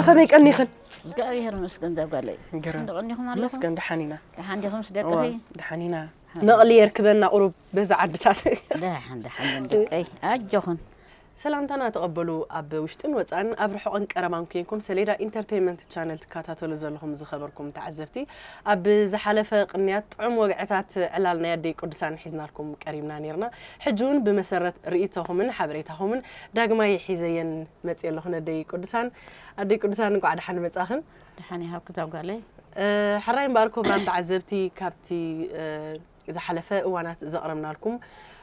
ከመይ ቀኒኽን? እግዚኣብሔር ይመስገን። እዛ ጓለይ ገረም። እንደቐኒኹም ኣለኹም? መስገን ደሓን ኢና። ደሓን ዲኹምስ እዋ፣ ደቅኺ? ደሓን ኢና። ነቕሊ የርክበና ቁሩብ በዛ ዓድታት። ደሓን ደሓን ደቀይ ኣጆኹን። ሰላምታና ተቐበሉ። ኣብ ውሽጥን ወፃእን ኣብ ርሑቕን ቀረባን ኮንኩም ሰሌዳ ኢንተርቴይንመንት ቻነል ትከታተሉ ዘለኹም ዝኸበርኩም ተዓዘብቲ፣ ኣብ ዝሓለፈ ቅንያት ጥዑም ወግዕታት ዕላል ናይ ኣደይ ቅዱሳን ሒዝናልኩም ቀሪብና ነይርና። ሕጂ እውን ብመሰረት ርእይቶኹምን ሓበሬታኹምን ዳግማይ ሒዘየን መፅየ ኣለኹ ነደይ ቅዱሳን። ኣደይ ቅዱሳን እንኳዕ ደሓን መፃኽን። ደሓን ይሃብኪ እዛ ጓለይ። እ፣ ሕራይ እምበኣር ክቡራን ተዓዘብቲ፣ ካብቲ እ፣ ዝሓለፈ እዋናት ዘቕረብናልኩም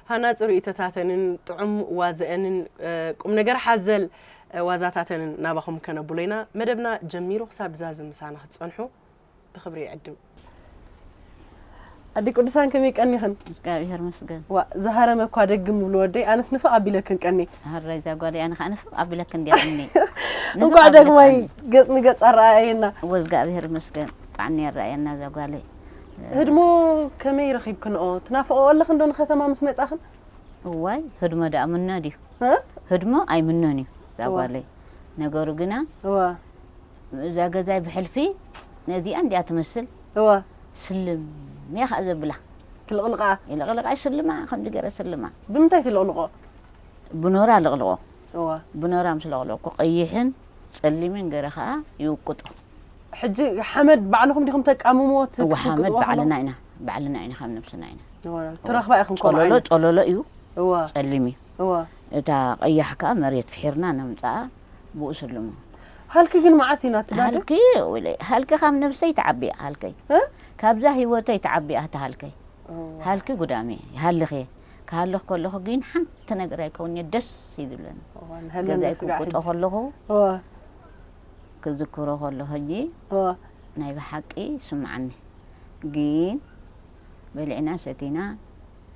ሃናፂ ርእይቶታተንን ጥዑም ዋዘአንን እ፣ ቁም ነገር ሓዘል እ፣ ዋዛታተንን ናባኹም ከነብሎ ኢና። መደብና ጀሚሩ ክሳብ ዛዚ ምሳና ክትፀንሑ ብኽብሪ ይዕድም። ኣዲ ቅዱሳን ከመይ ቀኒኽን? እግዚኣብሔር መስገን። ዋ ዝሃረመ እኳ ደግም ይብሉ ወደይ፣ ኣነስ ንፍቕ ኣቢለክን ቀኒ። ሃራይ እዛ ጓለይ ኣነ ከዓ ንፍቕ ኣቢለክን እንዲያ ቀኒ። እንኳዕ ደግማይ ገጽ ንገጽ ኣረኣየና። እወ እግዚኣብሔር መስገን። ጣዕኒ የረኣየና እዛ ጓለይ። ህድሞ ከመይ ረኺብክንኦ? ትናፍቕኦ ኣለኽን ዶ ንኸተማ ምስ መጻኽን? እዋይ ህድሞ ደኣ ምኖ ድዩ? እ? ህድሞ ኣይምኖን እዩ እዛ እዋ። ጓለይ። ነገሩ ግና እዋ እዛ ገዛይ ብሕልፊ ነዚኣ እንዲያ ትመስል እዋ ስልም እያ ከዓ ዘብላ። ትልቕልቓ። ይልቕልቓ ይስልማ ከምዚ ገይረ ስልማ። ብምንታይ ትልቕልቖ? ብኖራ ልቕልቖ። እዋ ብኖራ ምስ ለቕለቕኩ ቀይሕን ጸሊምን ገይረ ከዓ ይውቅጦ። ሕጂ ሓመድ ባዕልኹም ዲኹም ተቃምምዎ? እቲ እዋ ሓመድ ክትውቅጥዎ ባዕልና ከለኹም? ኢና። ባዕልና ኢና ካብ ነብስና ኢና። እዋ ትረኽባ ኢኹም ከምኡ ጨሎሎ ዓይነት? ጨሎሎ እዩ እዋ ጸሊም እዩ። እዋ እታ ቀያሕ ከዓ መሬት ፍሒርና ነምፅኣ ብኡ ስልሙ። ሃልኪ ግን መዓት ኢና ትዳደ? ሃልኪ ወለ ሃልኪ ካብ ነብሰይ ትዓቢ እያ ሃልከይ። እ? ካብዛ ህይወተይ ትዓቢ እያ እታ ሃልከይ። እዋ ሃልኪ ጉዳም እየ። ይሃልኽ እየ። ክሃልኽ ከለኹ ግን ሓንቲ ነገር ኣይከውን እየ ደስ እዩ ዝብለኒ። እዋ ንሃለና ገዛይ ስጋዕ ክውቅጦ ሕጂ። ከለኹ እዋ ክዝክሮ ከሎ ሕጂ እዋ ናይ ብሓቂ ይስምዓኒ። ግን በሊዕና ሰቲና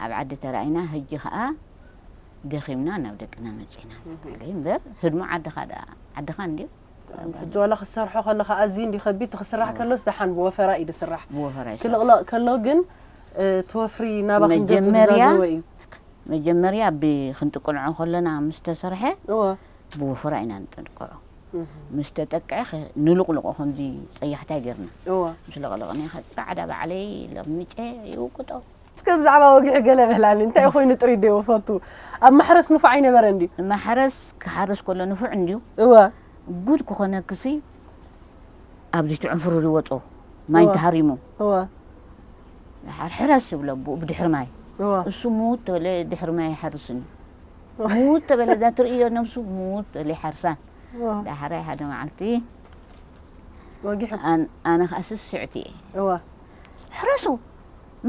ኣብ ዓዲ ተራኢና ሕጂ ከዓ ደኺምና ናብ ደቅና መፂና። እህ። እምበር ህድሞ ዓድኻ ደኣ ዓድኻ እንድዩ። ሕጂ ዋላ ክትሰርሖ ከለኻ ኣዝዩ እንዲ ከቢድ ክስራሕ ከሎስ ደሓን ብወፈራ እዩ ዝስራሕ። ብወፈራ ይስራሕ። ክልቕለቕ ከሎ ግን እ፣ ትወፍሪ ናባ ክንገጹ መጀመርያ ዝዛዘወ እዩ። መጀመርያ ብክንጥቅንዖ ከለና ምስ ተሰርሐ እወ ብወፈራ ኢና ንጥንቅዖ። እህ። ምስ ተጠቅዐ ኸ-፣ ንልቕልቆ ከምዚ ጠያሕታይ ጌርና እወ ምስ ለቕለቕኒ ኸ ጻዕዳ ባዕለይ ለምጨ ይውቅጦ። እስከ ብዛዕባ ወግዒ ገለ በላኒ እንታይ ኮይኑ ጥሪት ዶ ይፈቱ? ኣብ ማሕረስ ንፉዕ ኣይነበረን ድዩ? ማሕረስ ክሓርስ ከሎ ንፉዕ እንድዩ። እወ ጉድ ክኾነክሲ ኣብዚ ትዕንፍሩ ዝወጾ ማይ እወ። ተሃሪሙ እወ ድሓር ሕረስ ይብሎ ብኡ ብድሕሪ ማይ እወ እሱ ሙት ተበለ ድሕሪ ማይ ይሓርስን ሙት ተበለ እዛ ትርእዮ ነብሱ ሙት ተበለ ይሓርሳን እወ ዳሕራይ ሓደ መዓልቲ ወጊሑ ኣን- ኣነ ከዓ ስስዕቲ እየ እወ ሕረሱ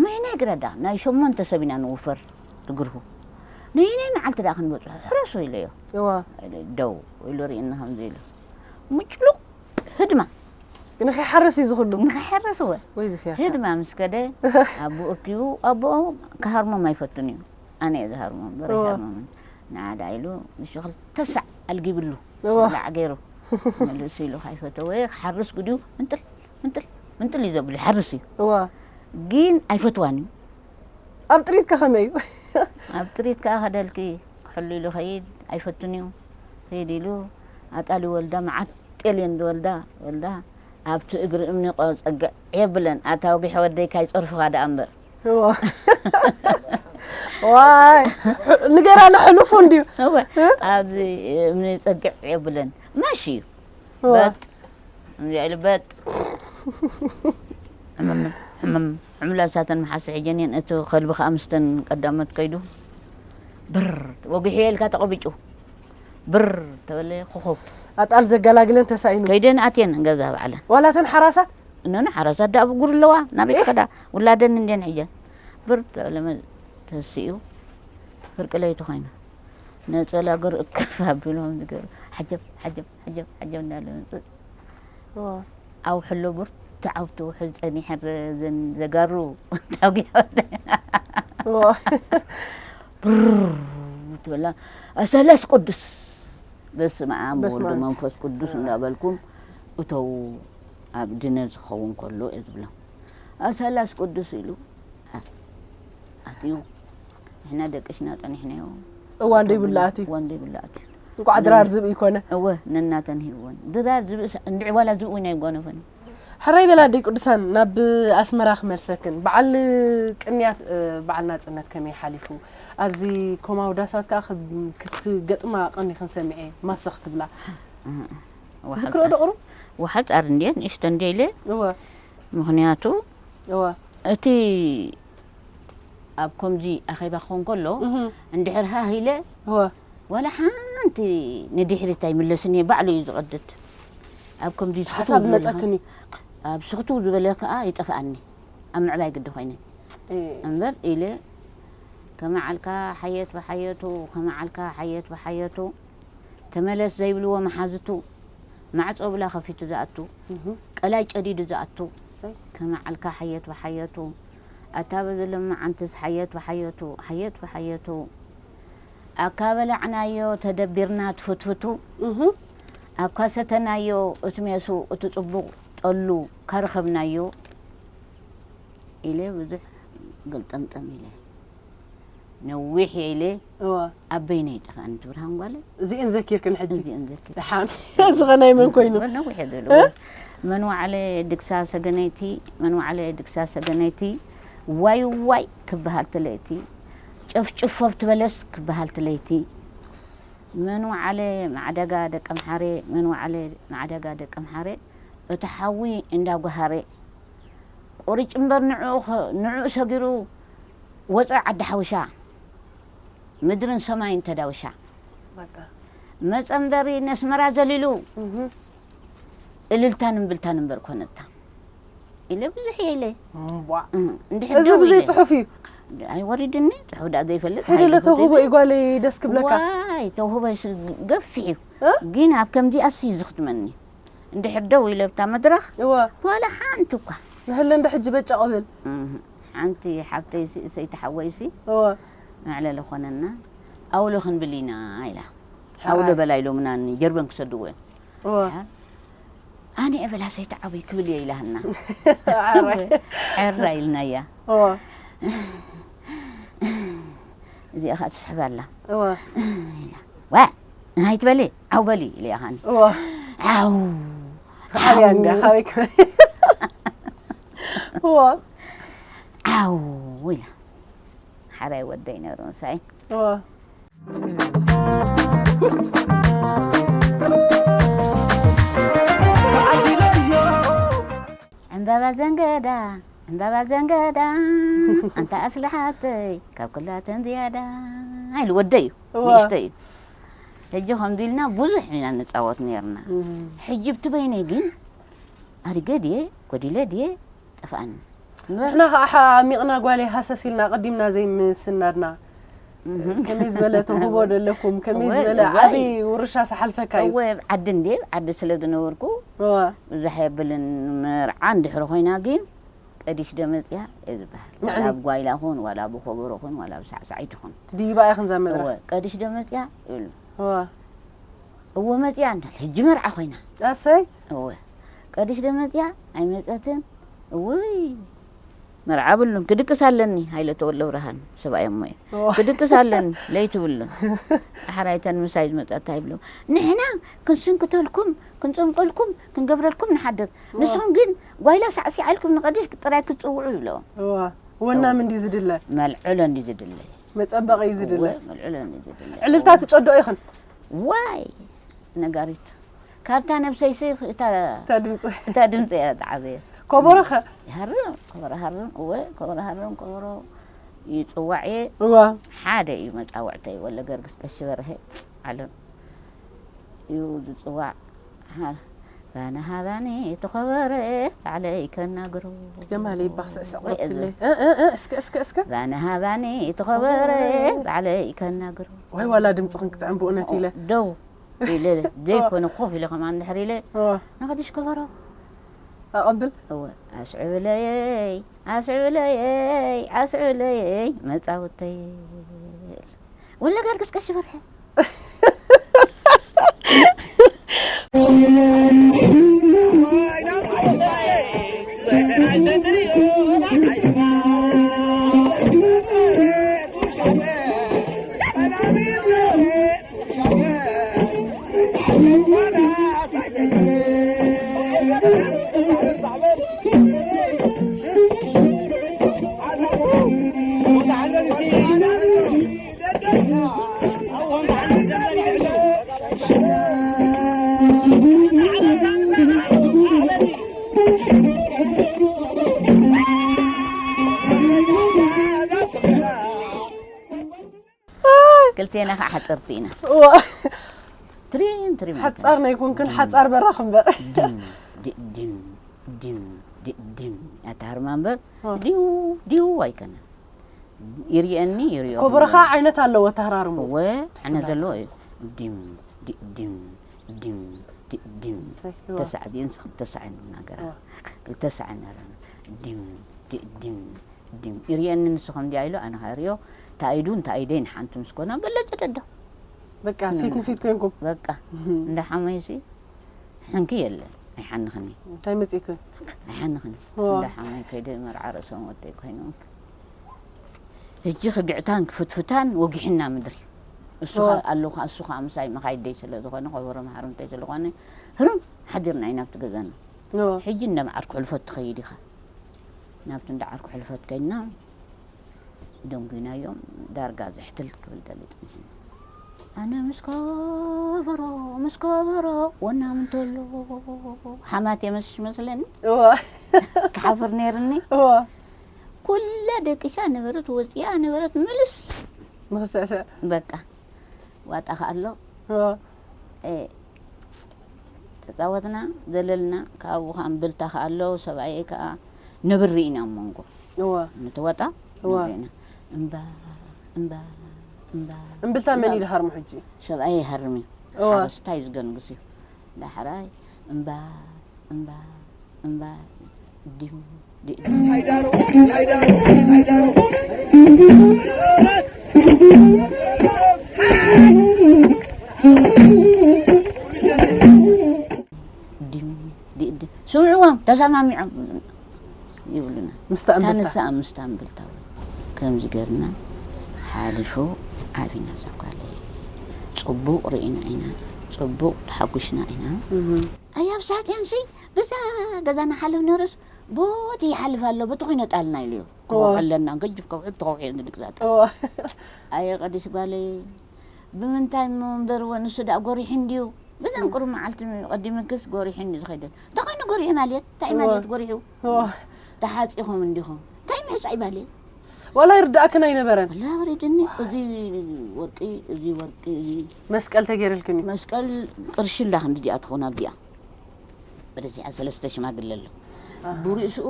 መይናይ ግረዳ ናይ ሸሞንተ ሰብ ኢና ንውፈር ትግርሁ ነይናይ መዓልቲ ደኣ ክንበፅሑ ሕረሱ ኢለዮ እወ ደው ኢሉ ርእየኒ ከምዚ ኢሉ ምጭሉቕ ህድማ ግን ከይሓርስ እዩ ዝኽሉ ንኸይሓርስ እወ ወይ ዝፍያካ ህድማ ምስ ከደ ኣቦኡ እኪቡ ኣቦኡ ክሃርሞም ኣይፈቱን እዩ ኣነ እየ ዝሃርሞም እምበር እወ። ኣይሃርሞምን ንዓዳ ኢሉ ንሱ ክልተ ሳዕ ኣልጊብሉ እወ ብላዕ ገይሩ መልሱ ኢሉ ካይፈተወ ክሓርስ ግድዩ ምንጥል ምንጥል ምንጥል እዩ ዘብሉ ይሓርስ እዩ እወ ግን ኣይፈትዋን እዩ ኣብ ጥሪትካ ከመይ እዩ ኣብ ጥሪት ከዓ ከደልኪ ክሕሉ ኢሉ ኸይድ ኣይፈቱን እዩ ኸይድ ኢሉ ኣጣል ይወልዳ መዓት ጤልየን ዝወልዳ ወልዳ ኣብቲ እግሪ እምኒ ቆ- ጸግዕ የብለን ኣታ ወጊሐ ወደይ ካይጸርፍኻ ደኣ እምበር እወ ዋይ ንገራና ሕሉፉ እንድዩ እወ ኣብዚ እምኒ ጸግዕ የብለን ማሽ እዩ እወ በጥ እንዚኣ ኢሉ በጥ ሕምም ሕምም ሕምላ ሳተን መሓሲ ሕጀንን እቲ ከልቢ ከዓ ምስተን ቀዳሞት ከይዱ ብር ወጊሑ የልካ ተቐቢጩ ብር ተበለ ኮኾብ ኣጣል ዘገላግለን ተሳኢኑ ከይደን ኣትየን ገዛ ባዕለን ዋላተን ሓራሳት እነነ ሓራሳት ደኣ ብጉር ኣለዋ ናበይ ትኸዳ ውላደን እንድየን ሕጀን ብር ተበለ መ- ተሲኡ ፍርቂ ለይቲ ኮይና ነፀላ ገር እከፍ ኣቢሎም ዝገሩ ሓጀብ ሓጀብ ሓጀብ ሓጀብ እንዳለ መፅእ እወ ኣውሕሎ ብርቱዕ ኣብቲ ውሕል ጸኒሐን ዘን ዘጋሩ ታጒሖ እወ ብር ትብላ ኣሰላስ ቅዱስ በስመ ኣብ በስመ ወልድ ኣብ መንፈስ ቅዱስ እንዳበልኩም እተው ኣብ ድነ ዝኸውን ከሎ እየ ዝብሎም ኣሰላስ ቅዱስ ኢሉ ኣትዩ ንሕና ደቅሽና ጠኒሕናዮ እዋ እንደይብሉ ኣትዩ እዋ እንደይብሉ ኣትዩ እንቋዕ ድራር ዝብኢ ይኮነ። እወ፣ ነናተን ሂብወን። ድራር ዝብኢ ሳ-፣ እንድዒ ዋላ ዝብኢ ናይ ጓኖፈን። ሕራይ በላ ኣደይ ቅዱሳን፣ ናብ ኣስመራ ክመልሰክን። በዓል ቅንያት፣ እ፣ በዓል ናጽነት ከመይ ሓሊፉ? ኣብዚ ኮማውዳሳት ከኣ ክት-፣ ክትገጥማ ቀኒኽን ሰሚዐ፣ ማሰኽ ትብላ። እ፣ እ። ትዝክርኦ ዶ ቁሩብ? ወሓጻር እንድየ፣ ንእሽቶ እንድየ ኢለ። እወ። ምኽንያቱ፣ እወ። እቲ ኣብ ከምዚ ኣኼባ ክኸውን ከሎ፣ እህ። እንድሕር ሃህ ኢለ፣ እወ። ዋላ ሓንቲ ንድሕሪት ኣይምለስን እየ፣ ባዕሉ እዩ ዝቐድድ። ኣብ ከምዚ እቲ ሓሳብ ስኽትው ዝበለ መጸክን እዩ። ኣብ ስኽትው ዝበለ ከኣ ይጠፍኣኒ። ኣብ ምዕባይ ግዲ ኮይነ። እ። እምበር ኢለ፣ ከመዓልካ ሓየት ብሓየቱ፣ ከመዓልካ ሓየት ብሓየቱ፣ ተመለስ ዘይብልዎ መሓዝቱ፣ ማዕጾ ብላ ከፊቱ ዝኣቱ፣ እህ። ቀላይ ጨዲዱ ዝኣቱ፣ እሰይ። ከመዓልካ ሓየት ብሓየቱ፣ ኣታ በዘሎም መዓንትስ ሓየት ብሓየቱ፣ ሓየት ብሓየቱ፣ ኣካ በላዕናዮ ተደቢርና ትፍትፍቱ፣ እህ። ኣካ ሰተናዮ እቲ ሜሱ፣ እቲ ጽቡቕ ጠሉ ካረኸብናዮ ኢለ ብዙሕ ገልጠምጠም ኢለ። ነዊሕ እየ ኢለ እወ። ኣበይነ ይጠፍኣኒ እቲ ብርሃን ጓለ። እዚኤን ዘኪርክን ሕጂ? እዚኤን ዘኪር። ደሓን። እዚ ኸ ናይ መን ኮይኑ? ነዊሕ እየ ዘሎ። እ? መን ዋዕለ ድግሳ ሰገነይቲ፣ መን ዋዕለ ድግሳ ሰገነይቲ፣ ዋይ ዋይ ክበሃል ትለይቲ፣ ጨፍጭፎ ብትበለስ ክበሃል ትለይቲ፣ መን ዋዕለ ማዕደጋ ደቀምሓሬ፣ መን ዋዕለ ማዕደጋ ደቀምሓሬ፣ እቲ ሓዊ እንዳጓሃሬ፣ ቁርጭ እምበር ንዕኡ ኸ-፣ ንዕኡ ሰጊሩ ወጸ ዓዲ ሓውሻ፣ ምድርን ሰማይን ተዳውሻ። በቃ። መጸ እምበሪ ነስመራ ዘሊሉ፣ እህ። እልልታን እምብልታን እምበር ኮነታ። ኢለ ብዙሕ እየ ኢለ። እምቧ። እ፣ እንድሕር እዚ ደው ብዘይ ኢለ። ጽሑፍ እዩ። ኣይወሪድኒ፣ ጽሑፍ ደኣ ዘይፈልጥ ትሕደለ ሓይሊ ተውህቦ ጉጅለ። እዩ ጓለይ ደስ ክብለካ። ዋይ፣ ተውህቦ ይስ-፣ ገፊሕ እዩ። እ? ግን ኣብ ከምዚኣስ እዩ ዝኽትመኒ። እንድሕር ደው ኢለ ኣብታ መድረኽ፣ እወ። ዋላ ሓንቲ እኳ። ንህለ እንደ ሕጂ በጫ ቅብል። እህ፣ ሓንቲ ሓብተይ ሲ-፣ ሰይቲ ሓወይ ሲ፣ እወ። መዕለሊ ኾነና፣ ኣውሎ ክንብል ኢና ኢላ። ሕራይ። ኣውሎ በላ ኢሎምና ጀርበን ክሰድዎ እዮም። እወ። ሓ-፣ ኣነ እየ በላ ሰይቲ ዓብይ ክብል እየ ኢላህና። ሕራይ። ሕራይ ኢልናያ። እወ። እዚኣ ኸዓ ትስሕብ ኣላ። እወ። ኢላ፣ "ዋ፣ እንታይ ትበሊ? ዓው በሊ" ኢለ እየ ኸዓኒ። እወ። ዓው፣ ሓልያ ዓው። እንድያ፣ ካበይ ከ-፣ እወ። ዓው ኢላ። ሓራይ ወደይ ነይሩ ምሳይ። እወ። ዕምባባ ዘንገዳ፣ ዕምባባ ዘንገዳ፣ ኣንታ ኣስልሓተይ፣ ካብ ኩላተን ዝያዳ፣ ኢሉ ወደይ እዩ፣ እወ። ንእሽተይ እዩ። ሕጂ ከምዚ ኢልና ብዙሕ ኢና ንጻወት ነይርና። እም። ሕጂ ብቲ በይነይ ግን ኣሪገ ድየ፣ ጎዲለ ድየ፣ ጠፍኣኒ። ንሕና ኸዓ ሓሚቕና ጓለይ ሃሰስ ኢልና ኣቐዲምና ዘይምስናድና። እህ። ከመይ ዝበለ ተውህቦ ደለኩም፣ ከመይ እወ፣ ዝበለ እዋይ። ዓብዪ ውርሻ ዝሓልፈካ እዩ። እወ፣ ኣብ ዓዲ እንድየ፣ ኣብ ዓዲ ስለ ዝነበርኩ እወ። ብዙሕ የብልን። መርዓ እንድሕሪ ኮይና ግን ቀዲሽ ዶ መጽያ እየ ዝበሃል። ንዕኒ። ዋላ ኣብ ጓይላ ኹን፣ ዋላ ኣብ ኮቦሮ ኹን፣ ዋላ ኣብ ሳዕሳዒት ኹን። ትድይባ ኢኽን እዛ መድረኽ። እወ፣ ቀዲሽ ዶ መጽያ ይብሉ። እወ። እወ መጽያ እንዳል፣ ሕጂ መርዓ ኮይና። ኣሰይ። እወ። ቀዲሽ ዶ መጽያ ኣይመጸትን። እውይ። መርዓ ብሉን፣ ክድቅስ ኣለኒ፣ ሃይለ ተወልደ ብርሃን፣ ሰብኣይ እሞ እዩ። እወ። ክድቅስ ኣለኒ፣ ለይቲ ብሉን። ዳሕራይተን ምሳይ ዝመጻ እንታይ ይብሉ? ንሕና ክንስንክተልኩም፣ ክንጸምቀልኩም፣ ክንገብረልኩም ንሓድር። እወ። ንስኹም ግን ጓይላ ሳዕሲዓ ኢልኩም ንቐዲሽ ጥራይ ክትጽውዑ ይብለዎም። እወ። ወና እወ። ምንዲ ዝድለ? መልዕሎ እንዲ ዝድለ። መጸበቒ እዩ ዝድለ። እወ፣ መልዕሎ እንዲ ዝድለ። ዕልልታ እወ። ትጨዶ ኢኽን? ዋይ፣ ነጋሪት። ካብታ ነብሰይሲ እታ እታ ድምፂ። እታ ድምፂ እያ ዝዓበየት። ከበሮኸ? ይሃርም፣ ከበሮ ሃርም፣ እወ፣ ከበሮ ሃርም፣ ከበሮ ይፅዋዕ እየ። እዋ። ሓደ እዩ መፃውዕተይ፣ ወለ ገርግስ ቀሺ በርሀ ዓለም እዩ ዝፅዋዕ። ሃ-፣ ባነ ሃባኒ ተኸበረ ባዕለይ ከናግሮ። የማሊ ይባህ ስዕስዕ ወይ ቁርብትለይ። እዚ። እ፣ እ፣ እ፣ እስከ፣ እስከ፣ እስከ። ባነ ሃባኒ ተኸበረ ባዕለይ ከናግሮ። ወይ ዋላ ድምፅኽን ክጥዕም ብእውነት ኢለ። ደው ኢለ ዘይኮነ ኮፍ ኢለ ከማን ድሕር ኢለ። እወ። ንቐድሽ ከበሮ። ኣቐብል። እወ። ኣስዕብለየይ፣ ኣስዕብለየይ፣ ኣስዕብለየይ መጻውተይ። ወለ ገርግስ ቀሺ በርሀ። ክልቴና ከዓ ሓፀርቲ ኢና። ትሪም ትሪም ሓፃር ናይ ኮንክን ሓፃር በራኽ እምበር። ድም ድም ድም ኣታሃርማ እምበር ድው ድው ኣይከነን። ይርእየኒ ይርእዮ። ኮቦረኻ ዓይነት ኣለዎ ኣተሃራርሙ። እወ፣ ዓይነት ዘለዎ እዩ። ድም ድም ድም ድም ድም። ክልተ ሰዓት እየን፣ ክልተ ሰዓት እየን ዝናገራ። ክልተ ሰዓት እናረና ድም ድም ድም። ይርእየኒ ንሱ ከምዚ ኢሉ ኣነ ኸኣ ይርእዮ። እንታይ ኢዱ እንታይ ኢደይ ንሓንቲ ምስ ኮና በለጸ ደዶ። በቃ ፊት ንፊት ኮንኩም። በቃ እንዳ ሓመይሲ ሕንኪ የለን። ኣይሓንኽኒ። እንታይ መጺእክን? ኣይሓንኽኒ። እንዳ ሓመይ ከይደ መርዓ ርእሶም ወደይ ኮይኖም። ሕጂ ክግዕታን ክፍትፍታን ወጊሕና ምድሪ። እሱ ኸኣ ኣለኹ፣ እሱ ኸኣ ምሳይ መኻይደይ ስለ ዝኾነ፣ ከበሮ መሃርምተይ ስለ ዝኾነ፣ ህርም ሓዲርና ኢና ኣብቲ ገዛና። ሕጂ እንዳ መዓርኩ ሕልፈት ትኸይድ ኢኻ። ናብቲ እንዳ ዓርኩ ሕልፈት ከይድና፣ ደንጒናዮም፣ ዳርጋ ዝሕትል ክብል ደልዩ ጸኒሑ። ኣነ ምስ ከበሮ፣ ምስ ከበሮ፣ ወናም እንተሎ፣ ሓማት የመስሽ መስለኒ። እወ። ክሓፍር ነይርኒ። እወ። ኩላ ደቂሳ ነበረት፣ ወጺኣ ነበረት፣ ምልስ። ንኽስዕስዕ። በቃ። ዋጣ ከኣ ኣሎ። እወ። እ፣ ተጻወትና፣ ዘለልና፣ ካብኡ ከኣ እምብልታ ከኣ ኣሎ፣ ሰብኣየይ ከኣ ነብሪ ኢና ኣብ መንጎ። እወ። ንትወጣ፣ እወ። ነብሪ ኢና። እምባ፣ እምባ፣ እምባ። እምብልታ መን እዩ ዝሃርሞ ሕጂ? ሰብኣየይ ይሃርም እዩ። እወ። ሓረስታይ እዩ ዝገንግስ እዩ። ዳሕራይ፣ እምባ፣ እምባ፣ እምባ፣ ድም፣ ድም። ድም፣ ድም፣ ድም። ስምዕዎም፣ ተሰማሚዖም ይብሉና። ምስታ እታ እምብልታ። ንሳ ምስታ እምብልታ እውን ከምዚ ገርና ሓሊፉ ዓቢና እዛ ጓለይ። ጽቡቕ ርኢና ኢና፣ ጽቡቕ ተሓጒስና ኢና። እህ። ኣያ ብሳጥዮንሲ ብዛ ገዛ ንሓልፍ ነይሩስ ቦቲ ይሓልፍ ኣሎ፣ በቲ ኮይነ ጣልና ኢሉዮ። እዋ። ከውሒ ኣለና፣ ገጅፍ ከውሒ፣ እቲ ከውሒ እዩ ዝድቅሳት። እዋ። ኣየ ቀዲስ ጓለይ፣ ብምንታይ እሞ እምበር፣ እወ፣ ንሱ ደኣ ጎሪሑ እንድዩ። ብዘን ቁሩብ መዓልቲ ቀዲምክስ ጎሪሑ እንድዩ ዝኸይደ። እንታይ ኮይኑ ጎሪሑ ማለት? እንታይ እዋ። ማለት ጎሪሑ? እዋ። ተሓጺኹም እንዲኹም። እንታይ ምሕጻይ ባልየ? ዋላ ይርድኣክን ኣይነበረን። ዋላ ወሪድኒ፣ እዚ ወርቂ፣ እዚ ወርቂ፣ እዚ መስቀል ተገይርልክን እዩ። መስቀል ቅርሺ እንዳ ክንዲ ድኣ ትኸውን ኣብዚኣ። ወደዚኣ ሰለስተ ሽማግለ ኣሎ። ኣሃ። ብርእስኡ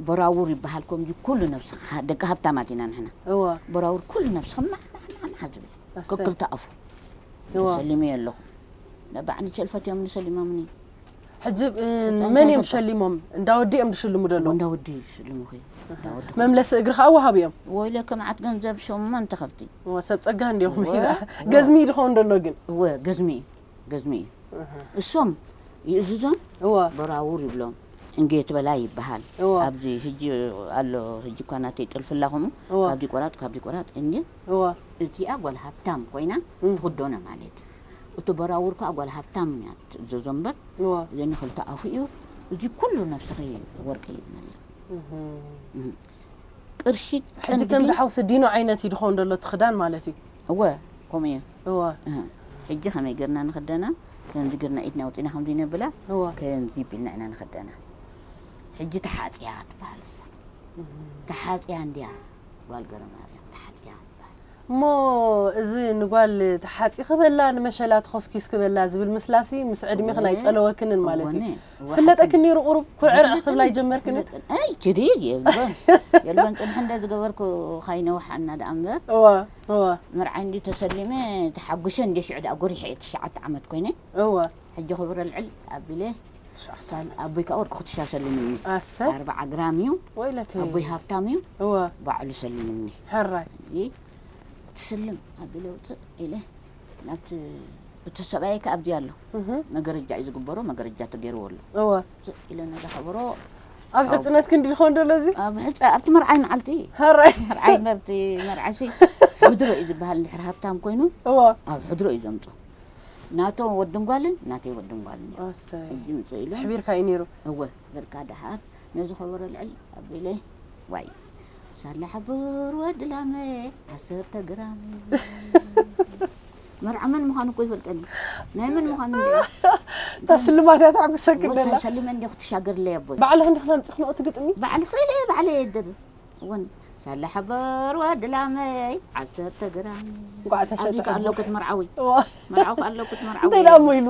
በራውር ይበሃል። ከምዚ ኩሉ ነብስኻ፣ ደቂ ሃብታማት ኢና ንሕና። እወ። በራውር ኩሉ ነብስኻ ማሕ፣ ማሕ፣ ማሕ፣ ማሕ ዝብል። ኣሰይ። ከክልተ ኣፉ። እወ። ተሰሊመ ኣለኹ። ነባዕኒ ቸልፈት እዮም ንሰሊሞምኒ። ሕጂ፣ እ፣ እንታይ መን እንታይ እዮም ፈልጣ? ሸሊሞም? እንዳ ወዲ እዮም ዝሽልሙ ዘለዉ? እንዳ ወዲ ይሽልሙ ኸዩ። እንዳ ወዲ ኸዩ። መምለሲ እግሪ ኸኣ ወሃብ እዮም? ወይለከ መዓት ገንዘብ ሸሞንተ ከብቲ። እወ፣ ሰብ ጸጋ እንዲኹም እወ፣ ኢላ። እወ። ገዝሚ ድኸውን ደሎ ግን? እወ፣ ገዝሚ እዩ። ገዝሚ እዩ። እህ። እሶም ይእዝዞም፣ እወ። በራውር ይብሎም። እንጌት በላይ ይበሃል። እወ። ኣብዚ ሕጂ ኣሎ፣ ሕጂ እኳ ናተይ ጥልፊ ኣላ ከምኡ፣ እወ። ካብዚ ቆራጽ፣ ካብዚ ቆራጽ፣ እንጌ እወ። እቲኣ ጓል ሃብታም ኮይና እም። ትኽደኖ ማለት እዩ። እቲ በራውር ከኣ ጓል ሃብታም እያ ትእዘዞ እምበር፣ እወ። እዘን ክልተ ኣፉ እዩ። እዚ ኩሉ ነብስኺ ወርቂ እዩ መላ። እህ። እህ። ቅርሺ ሕጂ ቀንዲ ከምዚ ሓውሲ ዲኖ ዓይነት እዩ ድኸውን ዘሎ እቲ ክዳን ማለት እዩ። እወ፣ ከምኡ እዩ። እወ። እህ። ሕጂ ከመይ ጌርና ንኽደና? ከምዚ ጌርና ኢድና ኣውጺና ከምዚ ነብላ፣ እወ። ከምዚ ቢልና ኢና ንኽደና። ሕጂ ተሓጽያ ትበሃል እሳ። እህ። ተሓጽያ እንድያ ጓል ገረማርያም፣ ተሓጽያ ትበሃል። እሞ እዚ ንጓል ተሓጺኺ በላ፣ ንመሸላ ተኾስኲስኪ በላ ዝብል ምስላሲ ምስ ዕድሜኺ ናይ እወ። ጸለወክንን ማለት እዩ። እወ፣ እወ፣ ዝፍለጠክን ሓቂ። ነይሩ ቁሩብ ኩዕርዕ ክትብላ ይጀመርክን? ኣይ፣ ችዲ፣ የልቦን፣ የልቦን፣ ጽንሒ እንደ ዝገበርኩ ካይነውሓና ደኣ እምበር። እወ፣ እወ። መርዓይ እንዲ ተሰሊመ፣ ተሓጉሸ እንደ ሽዑ ደኣ ጎሪሐ እየ፣ ትሽዓተ ዓመት ኮይነ። እወ። ሕጂ ክብረ ልዕል ኣቢለ፣ ትሽዓተ ሳል-፣ ዓመት። ኣቦይ ከኣ ወርቂ ኩትሻ ሰሊሙኒ። ኣሰይ። ኣርብዓ ግራም እዩ። ወይለከ። ኣቦይ ሃብታም እዩ። እወ። ባዕሉ ሰሊሙኒ። ሕራይ። እይ፣ ትስልም ኣቢለ ውፅእ ኢለ፣ ናብቲ፣ እቲ ሰብኣይ ከኣ ኣብዚ ኣሎ። እህ። መገረጃ እዩ ዝግበሮ፣ መገረጃ ተገይርዎ ኣሎ። እወ። ውፅእ ኢለ ነዛ ከበሮ ኣብ ኣብ ሕፅነት ክንዲ ይኸውን ደሎ እዚ? ኣብ ሕፀ-፣ ኣብቲ መርዓይ መዓልቲ። ሕራይ። መርዓይ ነበርቲ መርዓሲ ሕድሮ እዩ ዝበሃል፣ እንድሕር ሃብታም ኮይኑ እወ። ኣብ ሕድሮ እዩ ዘምፁ። ናቶም ወድን ጓልን ናተይ ወድን ጓልን እዮም። ኣሰይ ሕጂ ምፅእ ኢሎም ሕቢርካ እዩ ነይሩ። እወ በልካ ደሓር ነዚ ከበሮ ልዕል ኣቢለ ዋይ ሳላ ሓቡር ወዲ ላመ ዓሰርተ ግራም መርዓ መን ምዃኑ እኮ ይፈልጠኒ ናይ መን ምዃኑ እንደ እታ ስልማት እያ ተሐጉሰክ ደላ። ሰሊመ እንደ ክትሻገርለይ ኣቦይ ባዕልኽ እንዲኽ ተምፅእ ክንኦ ትግጥሚ። ባዕሊ ስኢለ ባዕለ የደብ እውን ሳላ ሓቡር ወዲ ላመይ ዓሰርተ ግራም እንኳዕ ተሸጠ ኣብዚ ከኣለኩት መርዓዊ እዋ መርዓዊ ከኣለኩት መርዓዊ እንታይ ደኣ እሞ ኢሉ።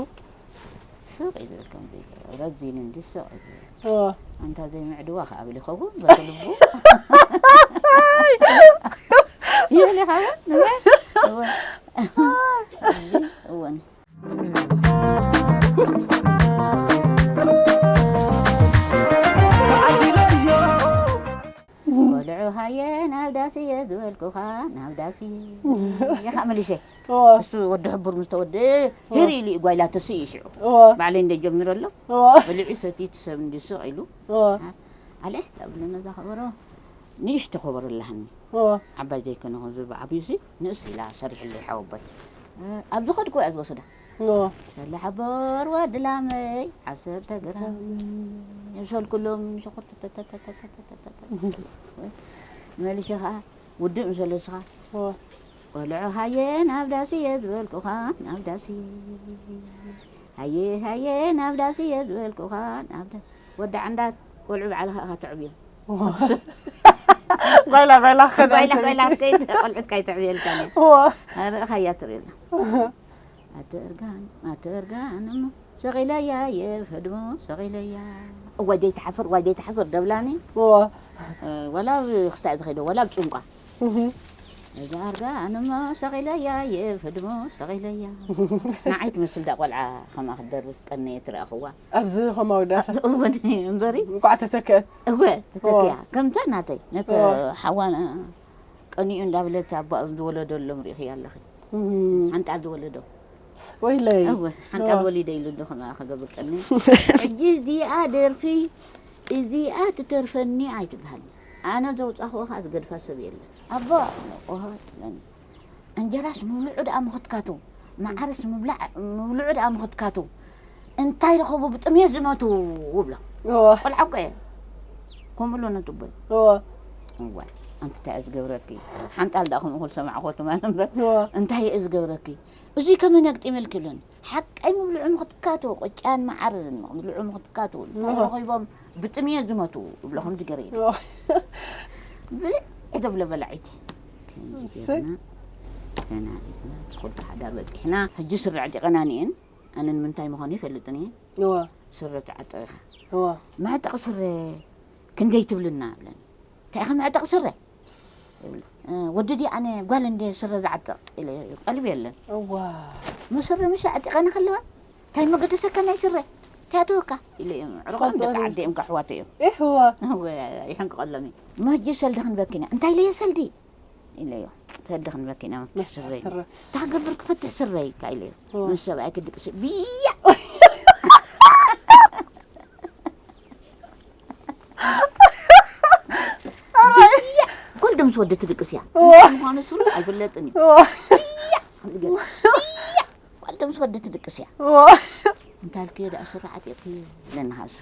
ስቕ ኢሉ ከምዚ ረዚኑ እንዲ ስቕ ኢሉ እዋ ኣንታ ዘይምዕድዋ ከኣ ብል ይኸውን በቲ ልቡ ይብል ይኸውን እወ እወ እወ ቆልዑ ሃየ ናብ ዳስየ ዝበልኩኻ ናብ ዳስየ ኢኻ መሊሸ እዋ እሱ ወዲ ሕቡር ምስ ተወደ ሄሪ ኢሉ እዩ ጓይላ ተስኢ ሽዑ እዋ ባዕለይ እንደ ጀሚረ ኣሎ እዋ በሊዑ ሰቲ ትሰብ እንዲ ስቕ ኢሉ እዋ ኣለ ኣብሉ ነዛ ከበሮ ንእሽቶ ከበሮ ኣለሃኒ እዋ ዓባይ ዘይኮነ ከምዚ ብዓብዩ ሲ ንእስ ኢላ ሰሪሕለይ ሓወቦይ ኣብዚ ኸድኩ እያ ዝወስዳ እዋ ሰለ ሓቦር ወዲ ላመይ ዓሰርተ ግራም የብሰልኩሎም ሸኮር መሊሸ ኸዓ ውድእ ምስ በለስኻ እዋ ቆልዑ ሃየ ናብ ዳስየ ዝበልኩኻ ናብ ዳስየ ሃየ ሃየ ናብ ዳስየ ዝበልኩኻ ናብ ዳ- ወዲ ዓንዳት ቆልዑ ባዕልኻ ኢኻ ተዕብዮም ጓይላ ጓይላ ክኸዳ ጓይላ ይሰግድ። ጓይላ ከይትቆልዑት ከይተዕብየልካ እዋ ርኢኻያ ትርእየላ ኣቲ እርጋን ኣቲ እርጋን እሞ ሰቒለያ የብ ህድሞ ሰቒለያ እዋይ ዘይትሓፍር እዋይ ዘይትሓፍር ደብላኒ እዋ ወላ ኣብ ክስታይ ዝኸይዶ ወላ ኣብ ጭንቋ እህ እዛ ኣርጋን እሞ ሰቒለያ የብ ህድሞ ሰቒለያ ንዓይ ትመስል ዳ ቆልዓ ከምኣ ክትደርፍ ቀነየ ትረኣኽዋ ኣብዚ ኸማዊ ዳሳ እወን እምበሪ እንኳዕ ተተክአት እወ ተተኪያ ከምታ ናተይ ነተ እወ። ሓዋና ቀኒኡ እንዳብለት ኣባኡ ዝወለደሎም ርኢኽያ ኣለኺ እህ ሓንጣል ዝወለዶ ወይለይ እወ ሓንጣል ወሊደ ኢሉ ዶ ከምኣ ክገብር ቀኒ ሕጂ እዚኣ ደርፊ እዚኣ ትተርፈኒ ኣይትበሃልኒ ኣነ ዘውፃኽኦ ከዓ ዝገድፋ ሰብ የለን ኣቦ ቆሃ እንጀራስ ምብልዑ ደኣ ምኽትካቱ መዓርስ ምብላዕ ምብልዑ ደኣ ምኽትካቱ እንታይ ረኸቡ ብጥምየት ዝመቱ ውብሎ እዋ ቆልዓ እኮ እየ ከምኡ ኣሎ ነትቦይ እዋ እዋይ ኣንቲ እንታይ እየ ዝገብረኪ ሓንጣል ደኣ ከምኡ ክል ሰማዕኮ ትማል እምበር እዋ እንታይ እየ ዝገብረኪ እዙይ ከመን ኣግጢመልኪ ኣለኒ ሓቀይ ምብልዑ ምኽትካቱ ቆጫን መዓርን ምብልዑ ምኽትካቱ እንታይ እዋ። ረኺቦም ብጥምየት ዝመቱ እብሎ ከምዚ ገረ እዋ ብልዕ ተብሎ በላዒት ከምዚ እሰይ። ገርና ተናዲድና ትኹልቲ ሓዳር በፂሕና ሕጂ ስረ ዕጢቐና ንኤን ኣነ ንምንታይ ምዃኑ ይፈልጥን እየ እዋ ስረ ትዓጥቕ ኢኻ እዋ መዕጠቕ ስረ ክንደይ ትብልና ኣብለኒ እንታይ ኢኻ መዕጠቕ ስረ ይብሎ ወዲ ድየ ኣነ ጓል እንደ ስረ ዝዓጥቕ ኢለ ቀልቢ የለን እዋ መሰረ ምሽ ኣዕጢቐና ከለዋ እንታይ መገደሰካ ናይ ስረ እንታይ ኣተወካ ኢለ እዮም ዕርቆም ደቂ ዓደ እዮም ካሕዋተ እዮም ኢሕዋ ይሕንቅቐሎም እዩ መጂ ሰልዲ ክንበኪና እንታይ ኢለዮ ሰልዲ ኢለዮ ሰልዲ ክንበኪና መፍትሒ ስረ ታገብር ክፈትሕ ስረይ ኢካ ኢለዮ እዋ። ምስ ሰብኣይ ክድቅስ ብያ ብያ ኩል ምስ ወዲ ትድቅስ እያ እዋ ምዃኑ ስሩ ኣይፍለጥን እዩ እዋ ብያ ክብል ገለ ብያ ኩል ምስ ወዲ ትድቅስ እያ እዋ እንታልክዮ ደኣ ስረ ዓጢቕኪ ለናሃሱ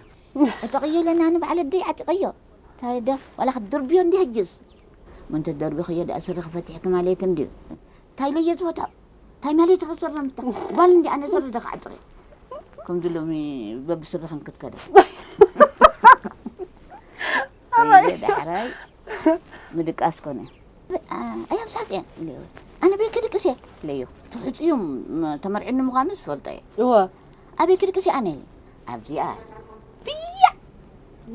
ዕጠቕዮ ለና ንባዕለ ደይ ዓጢቐዮ እንታይ ደ ዋላ ክትድርብዮ እንዲ ሕጅስ ምንተ ደርቢኽዮ ደኣ ስረ ክፈትሕኪ ማለት እንድዩ እንታይ ኢለዮ ዝፈትሖ እንታይ ማለት ኢኺ ስረ ምታ ጓል እንዲ ኣነ ስረ ደ ክዓጥረ ከምዚ ሎሚ በብስርኽን ክትከደ ዳሕራይ ምድቃስ ኮነ ኣያም ሳቅ እያ ኢለዮ ኣነ ቤት ክድቅስ እየ ኢለዮ ትሕፅዩ ተመርዒኒ ምዃኑ ዝፈልጦ እየ እወ ኣበይ ክድቅስ እየ ኣነ ኣብዚኣ ብያ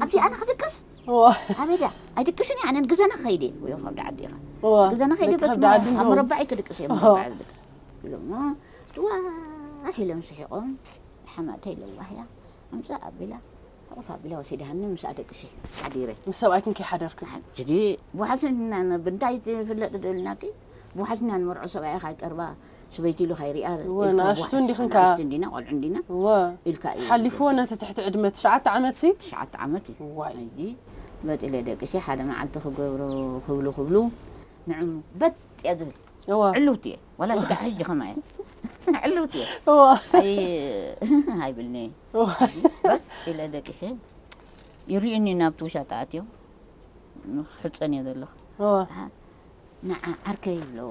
ኣብዚኣ ኣነ ክድቅስ እወ ኣበይ ድያ ኣይድቅስን እየ ኣነ ንግዘና ክኸይድ እየ ወይ ካብ ዓዲ ኢኻ እወ ግዘና ከይደ ልክዕ በት ብዓዲ ኣብ እንዲኹም። መረባዕ ክድቅስ እየ እወ። መረባዕ ክድቅስ ኢሎሞ ጭዋ ኢሎም ስሒቖም ሓማተይ ለዋህያ ኣምፃእ ኣቢላ ሓቑፍ ኣቢላ ወሲዳሃኒ ምስኣ ደቅሰ ሓዲረ ምስ ሰብኣይክን ከይሓደርክን ሕጂ ብዋሕስና ብንታይ ትፍለጥ ዶ ኢልናኪ ብዋሕስና ንመርዖ ሰብኣይ ካይቀርባ ስበይቲ ኢሉ ካይሪኣ እወ፣ ንኣሽቱ እንዲኽን ከኣ። ንኣሽቱ እንዲና ቆልዑ እንዲና እወ ኢልካ እዩ ሓሊፍዎ ነቲ ትሕቲ ዕድመ ትሽዓተ ዓመት ሲ ትሽዓተ ዓመት እዩ ዋይ ሕጂ በጢለ ደቅሲ ሓደ መዓልቲ ክገብሮ ክብሉ ክብሉ ንዕም በጥ እያ ዝብል እወ ዕልውቲ እየ ዋላ ስጋዕ ሕጂ ከማ እየ ሕልውት እየ። እዋ ኣይ ኣይብልኒ። እዋ በል ኢለ ደቂሰ ይርእዩኒ ናብቲ ውሻጣ ኣትዮም። ሕፀን እየ ዘለኹ። እዋ ንዓ ዓርከይ ይብለዎ።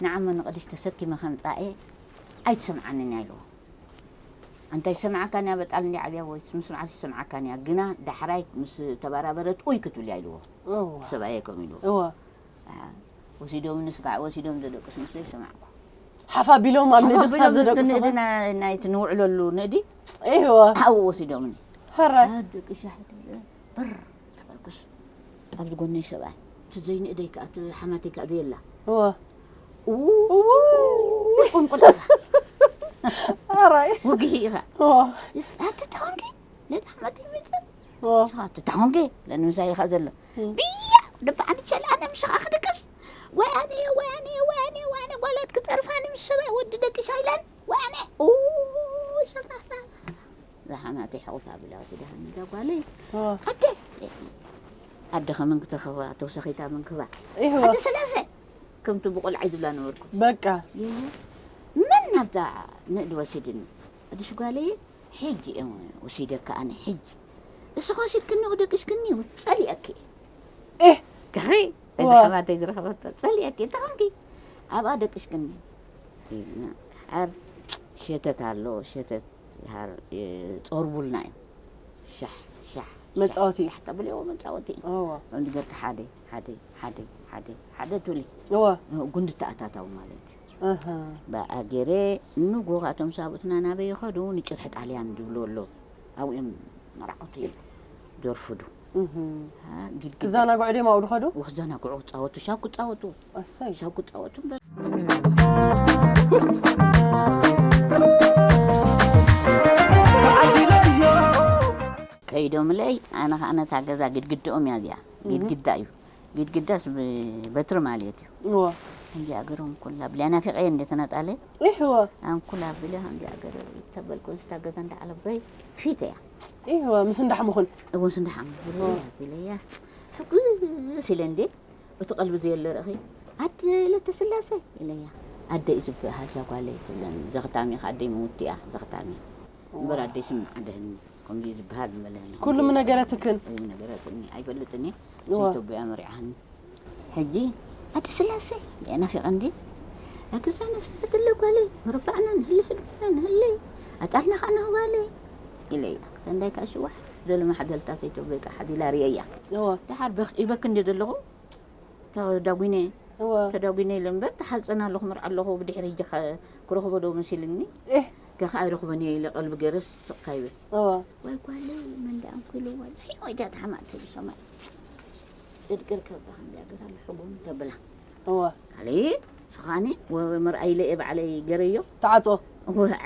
ንዓ መን ንቕድሽ ተሰኪመ ከምፃእ ኣይትሰምዓንን እያ ኢልዎ። ኣንታ ይሰምዓካን እያ በጣል እንዲ ዓብያ ወይ ምስምዓስ ይሰምዓካን እያ ግና ዳሕራይ ምስ ተበራበረት ኡይ ክትብል እያ ኢልዎ። እዋ ሰብኣየ ከም ኢልዎ እዋ ወሲዶም ንስጋዕ ወሲዶም ዘደቅስ ምስሉ ይሰማዕኩ። ሓፍ ኣቢሎም ኣብ ንእዲ ክሳብ ዘደቅሱ ኾን ናይቲ ንውዕለሉ ንእዲ እዋ ኣብኡ ወሲዶምኒ። ሕራይ ደቂ ሻሕ ብር ተበልኩስ ኣብዚ ጎነይ ሰብኣይ እቲ ዘይንእደይ ከዓ እቲ ሓማተይ ከዓ ዘየላ እዋ ቁንቁል ሕራይ ውግሂ ኢኻ እዋ ኣቲ ተኾንኪ ነቲ ሓማተይ ሚፅእ እዋ ንስኻ እቲ ተኾንኪ ለንምሳይ ኢኻ ዘሎ እም። ብያ ደፋዕኒ ቸል ኣነ ምሳኻ ክድቅስ ወይ ኣነ ወይ ኣነ ወይ ኣነ ወይ ኣነ ጓላት ክፀርፋኒ ምስ ሰብኣይ ወዲ ደቂ ሻይለን ወይ ኣነ ኡ ሰፋፋ ዝሓማተይ ሕቑፍ ኣቢላ ወሲዳሃኒ እዛ ጓለይ እዋ ኣደ ኣደ ከመን ክትረኸባ ተውሳኺታ መን ክባ ይህዋ ሓደ ሰላሰ ከምቲ ብቆልዓይ ዝብላ ነበርኩ በቃ መን ናብዛ ንእዲ ወሲድኒ ኣዲሽ ጓለይ ሕጂ እዮም ወሲደካ ኣነ ሕጂ እስኻ ወሲድክኒ ደቂስክኒ ጸሊአኪ እህ ከኺ እዚ ዋ። ሓማተይ ዝረኸበቶ ጸሊአኪ እንተ ኾንኪ ኣብኣ ደቂስክኒ ሓር ሸተት ኣሎ ሸተት ሓር ጸርቡልና እዩ ሻሕ ሻሕ መጻወቲ። ሻሕ ተብልዎ መጻወቲ እዩ እዋ ከምዚ ገርካ ሓደ ሓደ ሓደ ሓደ ሓደ ትብሊ እዋ ጉንዲ ተኣታታዊ ማለት እዩ ኣሃ ብኣ ገይረ ንጎ ኣቶም ሳብኡትና ናበይ ይኸዱ ንጭርሒ ጣልያን ዝብሉ ኣሎ ኣብኡ እዮም መርዓውቲ ዘርፍዱ እህ ግድግዳ ክዘናግዑ ድዮም ኣብኡ ዝኸዱ ክዘናግዑ ክፃወቱ ሻብ ክፃወቱ ኣሰይ ሻብ ክፃወቱ እምበር ከይዶምለይ ኣነ ከዓ ነታ ገዛ ግድግድኦም እያ እዚኣ ግድግዳ እዩ ግድግዳስ ብበትሪ ማለት እዩ እዋ እንዲ ኣገሮም ኩላ ብልያ ናፊቀየ እንደ ተነጣለ ይህዋ ኣንኩላ ብልያ እንዲ ኣገረ ተበልኩ ስታ ገዛ እንዳ ዓለበይ ፊት እያ ይህዋ ምስ እንዳሕምኹን እውን ስንዳሓም ብለያ ብለያ ሕጉስ ኢለ እንዴ እቲ ቀልቢ ዘየለ ርእኺ ኣደ ለተስላሰ ኢለያ ኣደ እዩ ዝበሃል ዛ ጓለይ ትብለኒ ዘኽታሚ ኸ ኣደይ ምውቲ እያ ዘኽታሚ እምበር ኣደይ ስምዓ ደህኒ ከምዚ ዝበሃል ዝበለኒ ኩሉ ምነገረትክን ኩሉ ነገረትኒ ኣይፈልጥኒ እዋ። ኢትዮጵያ መሪዓኒ ሕጂ ኣደ ስላሴ ናፊቐ እንዲ ኣግዛና ስሕትለ ጓለይ መረባዕና ንህለ ሕድና ንህለይ ኣጣልና ከዓ ንህባለይ ኢለያ ከንዳይ ከዓ ሽዋሕ ዘሎ ማሕደልታት ኢትዮጵያ ከዓ ሓዲላ ርእየያ እዋ ደሓር በክ- ይበክ እንደ ዘለኹ ተዳጒነ እዋ ተዳጒነ ኢለ እምበር ተሓፀና ኣለኹ ምርዓ ኣለኹ ብድሕሪ እጃ ክረኽቦ ዶ መሲልኒ እህ ከኸ ኣይረኽቦን እየ ኢለ ቀልቢ ገይረ ስቕ ይብል እዋ ወይ ጓለይ መን ደኣ እንኩ ኢልዋ ድሕሪ ወይዳ ተሓማእተ ብሰማይ እድቅር ከብዳ ከምዚኣ ገራ ልሕጎም ተብላ እዋ ኣለ ስኻኒ መርኣይ ኢለ እየ ባዕለይ ገረዮ ተዓጾ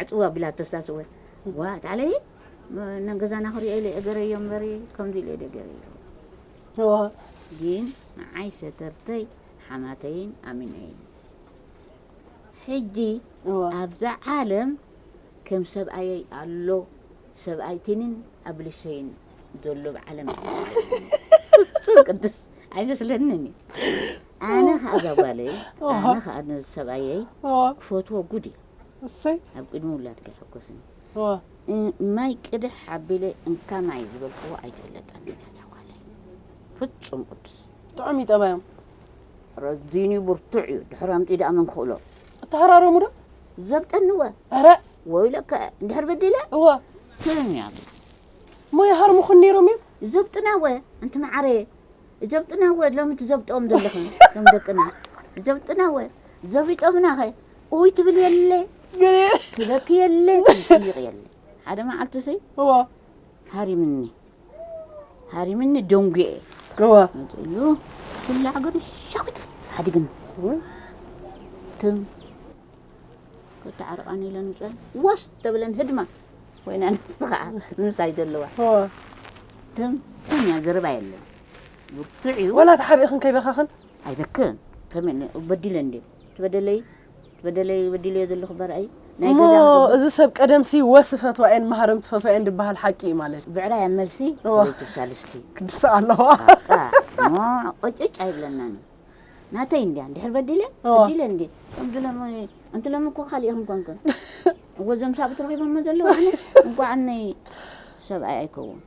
ዕፅዋ ቢላ ተስታስወ ዋ ታለይ ነን ገዛና ክሪኦ ኢለ እገረዮ እምበሪ ከምዚ ኢለ እደ ገረዮ እዋ ግን ንዓይ ሰተርተይ ሓማተይን ኣሚነይን ሕጂ እዋ ኣብዛ ዓለም ከም ሰብኣየይ ኣሎ ሰብኣይትንን ኣብልሸይን ዘሎ ብዓለም ፍጹም ቅዱስ ኣይመስለንን እዩ ኣነ ከዓ እዛ ጓለይ ኣነ ከዓ ነዚ ሰብኣየይ እዋ ክፈትዎ ጉድ እዩ እሰይ ኣብ ቅድሚ ውላድ ከይሕጎስን እዋ እ- ማይ ቅድሕ ኣቢለ እንካ ማይ ዝበልክዎ ኣይትፍለጠኒ እያ እዛ ጓለይ ፍጹም ቅዱስ ጥዑም እዩ ጠባዮም ረዚን እዩ ብርቱዕ እዩ ድሕሪ ኣምፂ ደኣ መን ክኽእሎ እተሃራረሙ ዶ ዘብጠንወ ኧረ ወይለከ እንድሕር በዲለ እዋ ትም እያ እሞ ይሃርሙኹን ነይሮም እዮም ዘብጥናወ ኣንቲ መዓረ ዘብጥናወ ሎሚ ትዘብጦም ዘለኽን ሎም ደቅና ዘብጥናወ ዘቢጦምናኸ ኡይ ትብል የለ ግን ትበኪ የለ ትስይቕ የለ ሓደ መዓልቲ ሲ እዋ ሃሪምኒ ሃሪምኒ ደንጉኤ እዋ መፅሉ ኩላ ሃገሩ ሻዊት ሓዲግን ትም ክተዓርቃን ኢለን ውፀን ወስ ተብለን ህድማ ኮይና ንስ ከዓ ምሳይ ዘለዋ እዋ ትም ትም እያ ዘረባ የለን ብርቱዕ እዩ ወላ ተሓቢእኽን ከይበኻኽን ኣይበክን ከመይ በዲለ እንዴ ትበደለይ ትበደለይ በዲለ ዘለኹ በርኣይ ናይ እሞ ገዛ እዚ ሰብ ቀደምሲ ወስ ፈትዋ እየን መሃርም ትፈትዋ እየን ዝበሃል ሓቂ እዩ ማለት እዩ ብዕራይ ኣብ መልሲ እዋ። ሰበይቲ ሳልስቲ ክድስእ ኣለዋ በቃ እሞ ቆጭጭ ኣይብለናን እዩ ናተይ እንድያ እንድሕር በዲለ እዋ። በዲለ እንዲ ከምዚ ሎም ኣንቲ ሎሚ እኮ ካልእ ኢኹም ኮንክን። እወ፣ እዞም ሳብት ረኺቦሞ ዘለዉ ኣነ እንኳዕ ኣነይ ሰብኣይ ኣይከውን።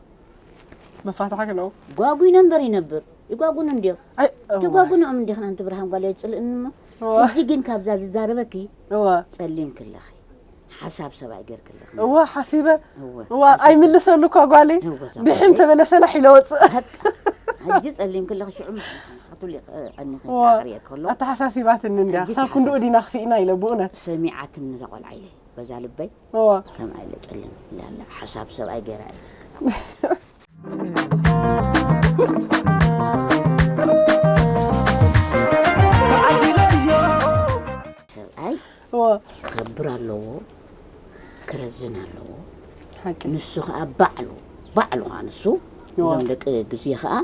መፋትሓ ክነው ጓጉ ይነበር ይነብር። ይጓጉኑ እንድዮም። ኣይ ትጓጉንኦም እንዲኽን ኣንቲ ብርሃን ጓል ኣይጽልእኒ እሞ። እዋ። ሕጂ ግን ካብዛ ዝዛረበኪ እዋ ጸሊም ክለኺ። ሓሳብ ሰብኣይ ጌርክለኺ። እዋ ሓሲበ እወ። እዋ ኣይምልሰሉ እኳ ጓለይ እወ፣ እዛ ድሕን ጓለይ። ተበለሰላ ሒለወፅእ በቃ። ሕጂ ጸሊም ክለኺ ሽዑ ክፍሊ ኣኒኸ እዋ ክርእየክ ከሎ። ኣተሓሳሲባትኒ እንድያ ሕጂ ክሳብ ክንድኡ ዲና ክፍኢና ኢለ ብእውነት ሰሚዓትኒ እዛ ቆልዓ ኢለ በዛ ልበይ እዋ ከምኣ ኢለ ጸሊም ኢላ ኣላ። ሓሳብ ሰብኣይ ጌራ እየ። ሰብኣይ እዋ ክኸብር ኣለዎ፣ ክረዝን ኣለዎ። ሓቂ ንሱ ኸዓ ባዕሉ ባዕሉ ኸዓ ንሱ እዋ እዞም ደቂ ግዜ ኸዓ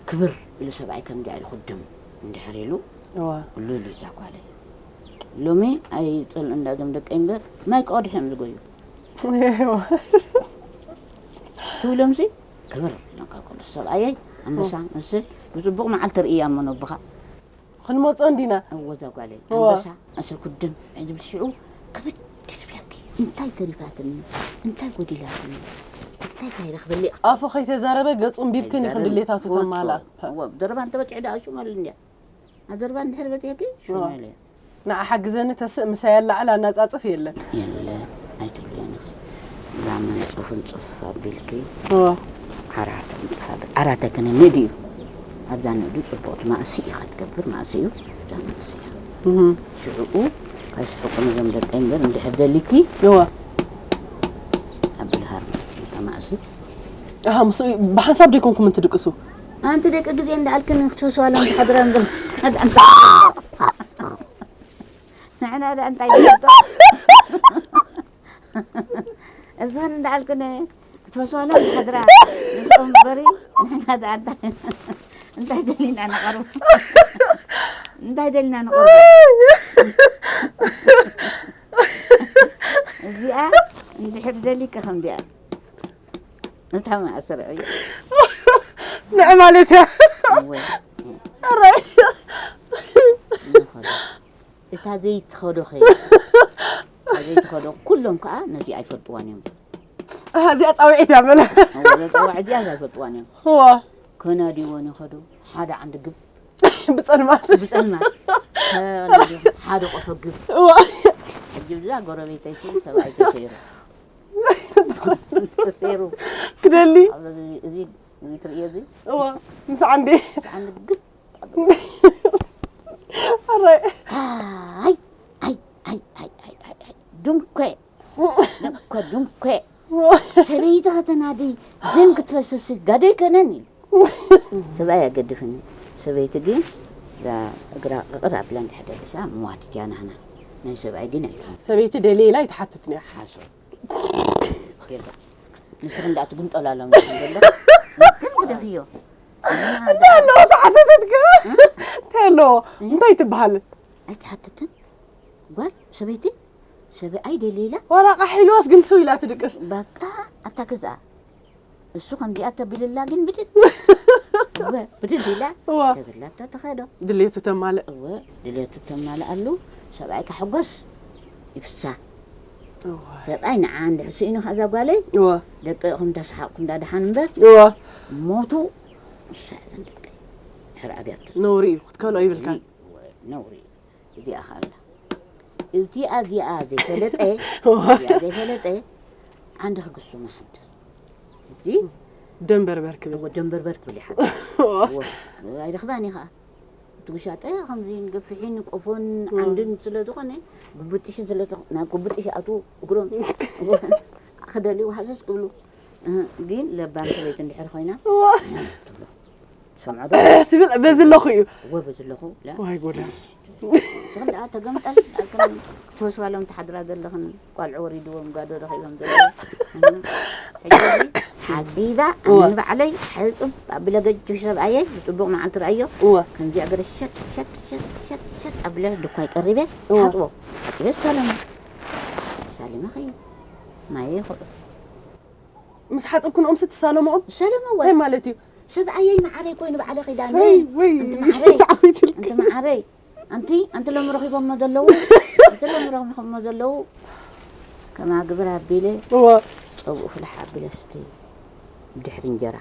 ክብር ኢሉ ሰብኣይ ከምዚ ኢሉ ክድም እንድሕር ኢሉ እዋ ሉል እዛ ጓለይ ሎሚ ኣይፀልኡ እንዳ እዞም ደቀይ እምበር ማይ ቀድሑ እዮም ዝጎዩ ትብሎምሲ ክብር ኢሎም ካብ ኩሉ ሰብኣየይ ኣንበሳ መስል ብፅቡቕ መዓልቲ ርእያ እሞ ነቦኻ ክንመፆ እንዲና እወ እዛ ጓለይ እወ። ኣንበሳ ኣሰር ኩድም ዝብል ሽዑ ክብድ ትብለኪ እንታይ ተሪፋትኒ እንታይ ጎዲላትኒ እንታይ ከይረኽበለይ ኣፉ ከይተዛረበ ገፁ እንቢብክን ይኽን ድሌታቱ ተማላ እወ ብዘረባ እንተበፂሑ ደኣ ሽመል እንድያ ኣብ ዘረባ እንድሕር በፂሐኪ ሽመል እያ ንዓ ሓግዘኒ ተስእ ምሳይ ኣላዕል ኣናፃፅፍ የለን የለ ኣይትብልዮን ኢኺ እዛ መንፅፉን ፅፍ ኣቢልኪ እወ ዓራት ምፅፋ ዓራት ኣይኮነን ንእዲ እዩ ኣብዛ ንእዲ ፅቡቕቲ ማእሲ ኢኻ ትገብር ማእሲ እዩ ኣብዛ ማእሲ እያ እህ ሽዕኡ ከይስሕቁ ነዞም ደቀይ እምበር እንድሕር ደሊኪ እወ ኣብል ሃር እታ ማእሲ ኣሃ ምስኡ ብሓንሳብ ደይኮንኩም እንትድቅሱ ኣንቲ ደቂ ግዜ እንዳኣልክን ክትፈስዋሎም ዝሓድራ እምበር ንሕና ደኣ እንታይ ንፈልጦ እዘን እንዳኣልክን ክትፈስዋሎም ዝሓድራ ንስኦም እምበሪ ንሕና ደኣ እንታይ እንታይ ደሊና ንቐርብ እንታይ ደሊና ንቐርብ እዚኣ እንድሕር ደሊካ ከምዚኣ እታ ማእሰር ዕዮ ንዕ ማለት እያ ወይ ኣራይ ንኸዶ እታ ዘይትኸዶ ኸይ እታ ዘይትኸዶ ኩሎም ከዓ ነዚ ኣይፈልጥዋን እዮም ኣሃ እዚኣ ፃውዒት እያ መለ ጸዋዕ እዚኣ ኣይፈልጥዋን እዮም እዋ ከናዲዎን ይኸዱ ሓደ ዓንዲ ግብ ብፀልማት ብፀልማት ከናዲዎ ሓደ ቆፎ ግብ እዋ ሕጂ ብዛ ጎረቤተይ ሲ ሰብኣይ ተሰይሩ ተሰይሩ ክደሊ ኣብ እዚ እዚ እዚ ትርእዮ እዚ እዋ ምስ ዓንዲ ዓንዲ ግብ ኣራይ ኣይ ኣይ ኣይ ኣይ ኣይ ኣይ ኣይ ድንኮ ድንኮ ድንኮ ሰበይቲ ከተናዲ ደም ክትፈስስ ጋዶ ይከነን ኢሉ ሰብኣይ ኣገድፍኒ ሰበይቲ ግን እዛ እግራ ቅቕር ኣብላ እንድሕደርሳ ምዋትት እያ ናህና ናይ ሰብኣይ ግን ኣይኮነ ሰበይቲ ደልየ ኢላ ይትሓትት ነያ ሓሶ ጌርካ ንስኺ እንዳኣ ትግምጠላሎም ዘሎ ግን ግደፍዮ እንታይ ኣለዎ ተሓተተትካ እንታይ ኣለዎ እንታይ ትበሃል ኣይትሓትትን ጓል ሰበይቲ ሰብኣይ ደልይላ ዋላ ቃሕ ኢልዋስ ግን ስው ኢላ ትድቅስ በቃ ኣብታ ገዝኣ እሱ ከምዚኣ ተቢልላ ግን ብድድ እወ ብድድ ኢላ እዋ ተብላታ ተኸዶ ድሌቱ ተማልእ እወ ድሌቱ ተማልኣሉ ሰብኣይ ካሕጎስ ይፍሳ እዋ ሰብኣይ ንዓ እንድሕር ስኢኑ ከዛ ጓለይ እዋ ደቂ ኢኹም ተሰሓቕኩም ዳድሓን እምበር እዋ ሞቱ ንሳ እዘን ደቂ ሕር ኣብያት ነውሪ እዩ ክትከልኦ ይብልካን ነውሪ እዚኣ ኸኣላ እዚኣ እዚኣ ዘይፈለጠ እዚኣ ዘይፈለጠ ዓንዲ ክግስሙ ሓድር እዚ ደንበርበር ክብል እዎ ደንበርበር ክብል ይሓ ኣይረኽባን እዩ ከዓ እቲ ውሻጠ ከምዚ ገፊሕን ቆፎን ዓንድን ስለ ዝኾነ ግብጥሽን ስለ ዝኾነ ናብ ግብጥሽ ኣቱ እግሮም ክደልዩ ሃሰስ ክብሉ ግን ለባም ሰበይቲ እንድሕር ኮይና ትብሎ ትሰምዖ ዶ ትብል በዚ ኣለኹ እዩ ወበ ዘለኹ ላ ዋይ ጎዳ ስኽን ደኣ ተገምጠል ኣልክን ክትወስባሎም ተሓድራ ዘለኽን ቆልዑ ወሪድዎም ጋዶ ረኺቦም ዘለዉ ሓፂባ ኣነ ንባዕለይ ሓፁብ ኣብለ ገጅፍ ሰብኣየይ ብፅቡቕ መዓልቲ ረኣዮ እወ ከምዚኣ ገረ ሸጥ ሸጥ ሸጥ ሸጥ ሸጥ ኣብለ ድኳይ ቀሪበ እወ። ሓፅቦ ሓፂበ ሰለሙ ሳሊመ ኸዩ ማየ ይኸዱ ምስ ሓፅብኩ ንኦም ስትሳለምኦም ሰለሙ ወ እንታይ ማለት እዩ ሰብኣየይ መዓረይ ኮይኑ ባዕለ ኺዳነ ሰይ ወይ ኣንቲ መዓረይ ተዓዊትልክ ኣንቲ መዓረይ ኣንቲ ኣንቲ ሎሚ ረኺቦሞ ዘለዉ ኣንቲ ሎሚ ረኺቦሞ ዘለዉ ከማ ግብር ኣቢለ እወ ፀብኡ ፍልሕ ኣቢለ ስቲ ብድሕሪ እንጀራ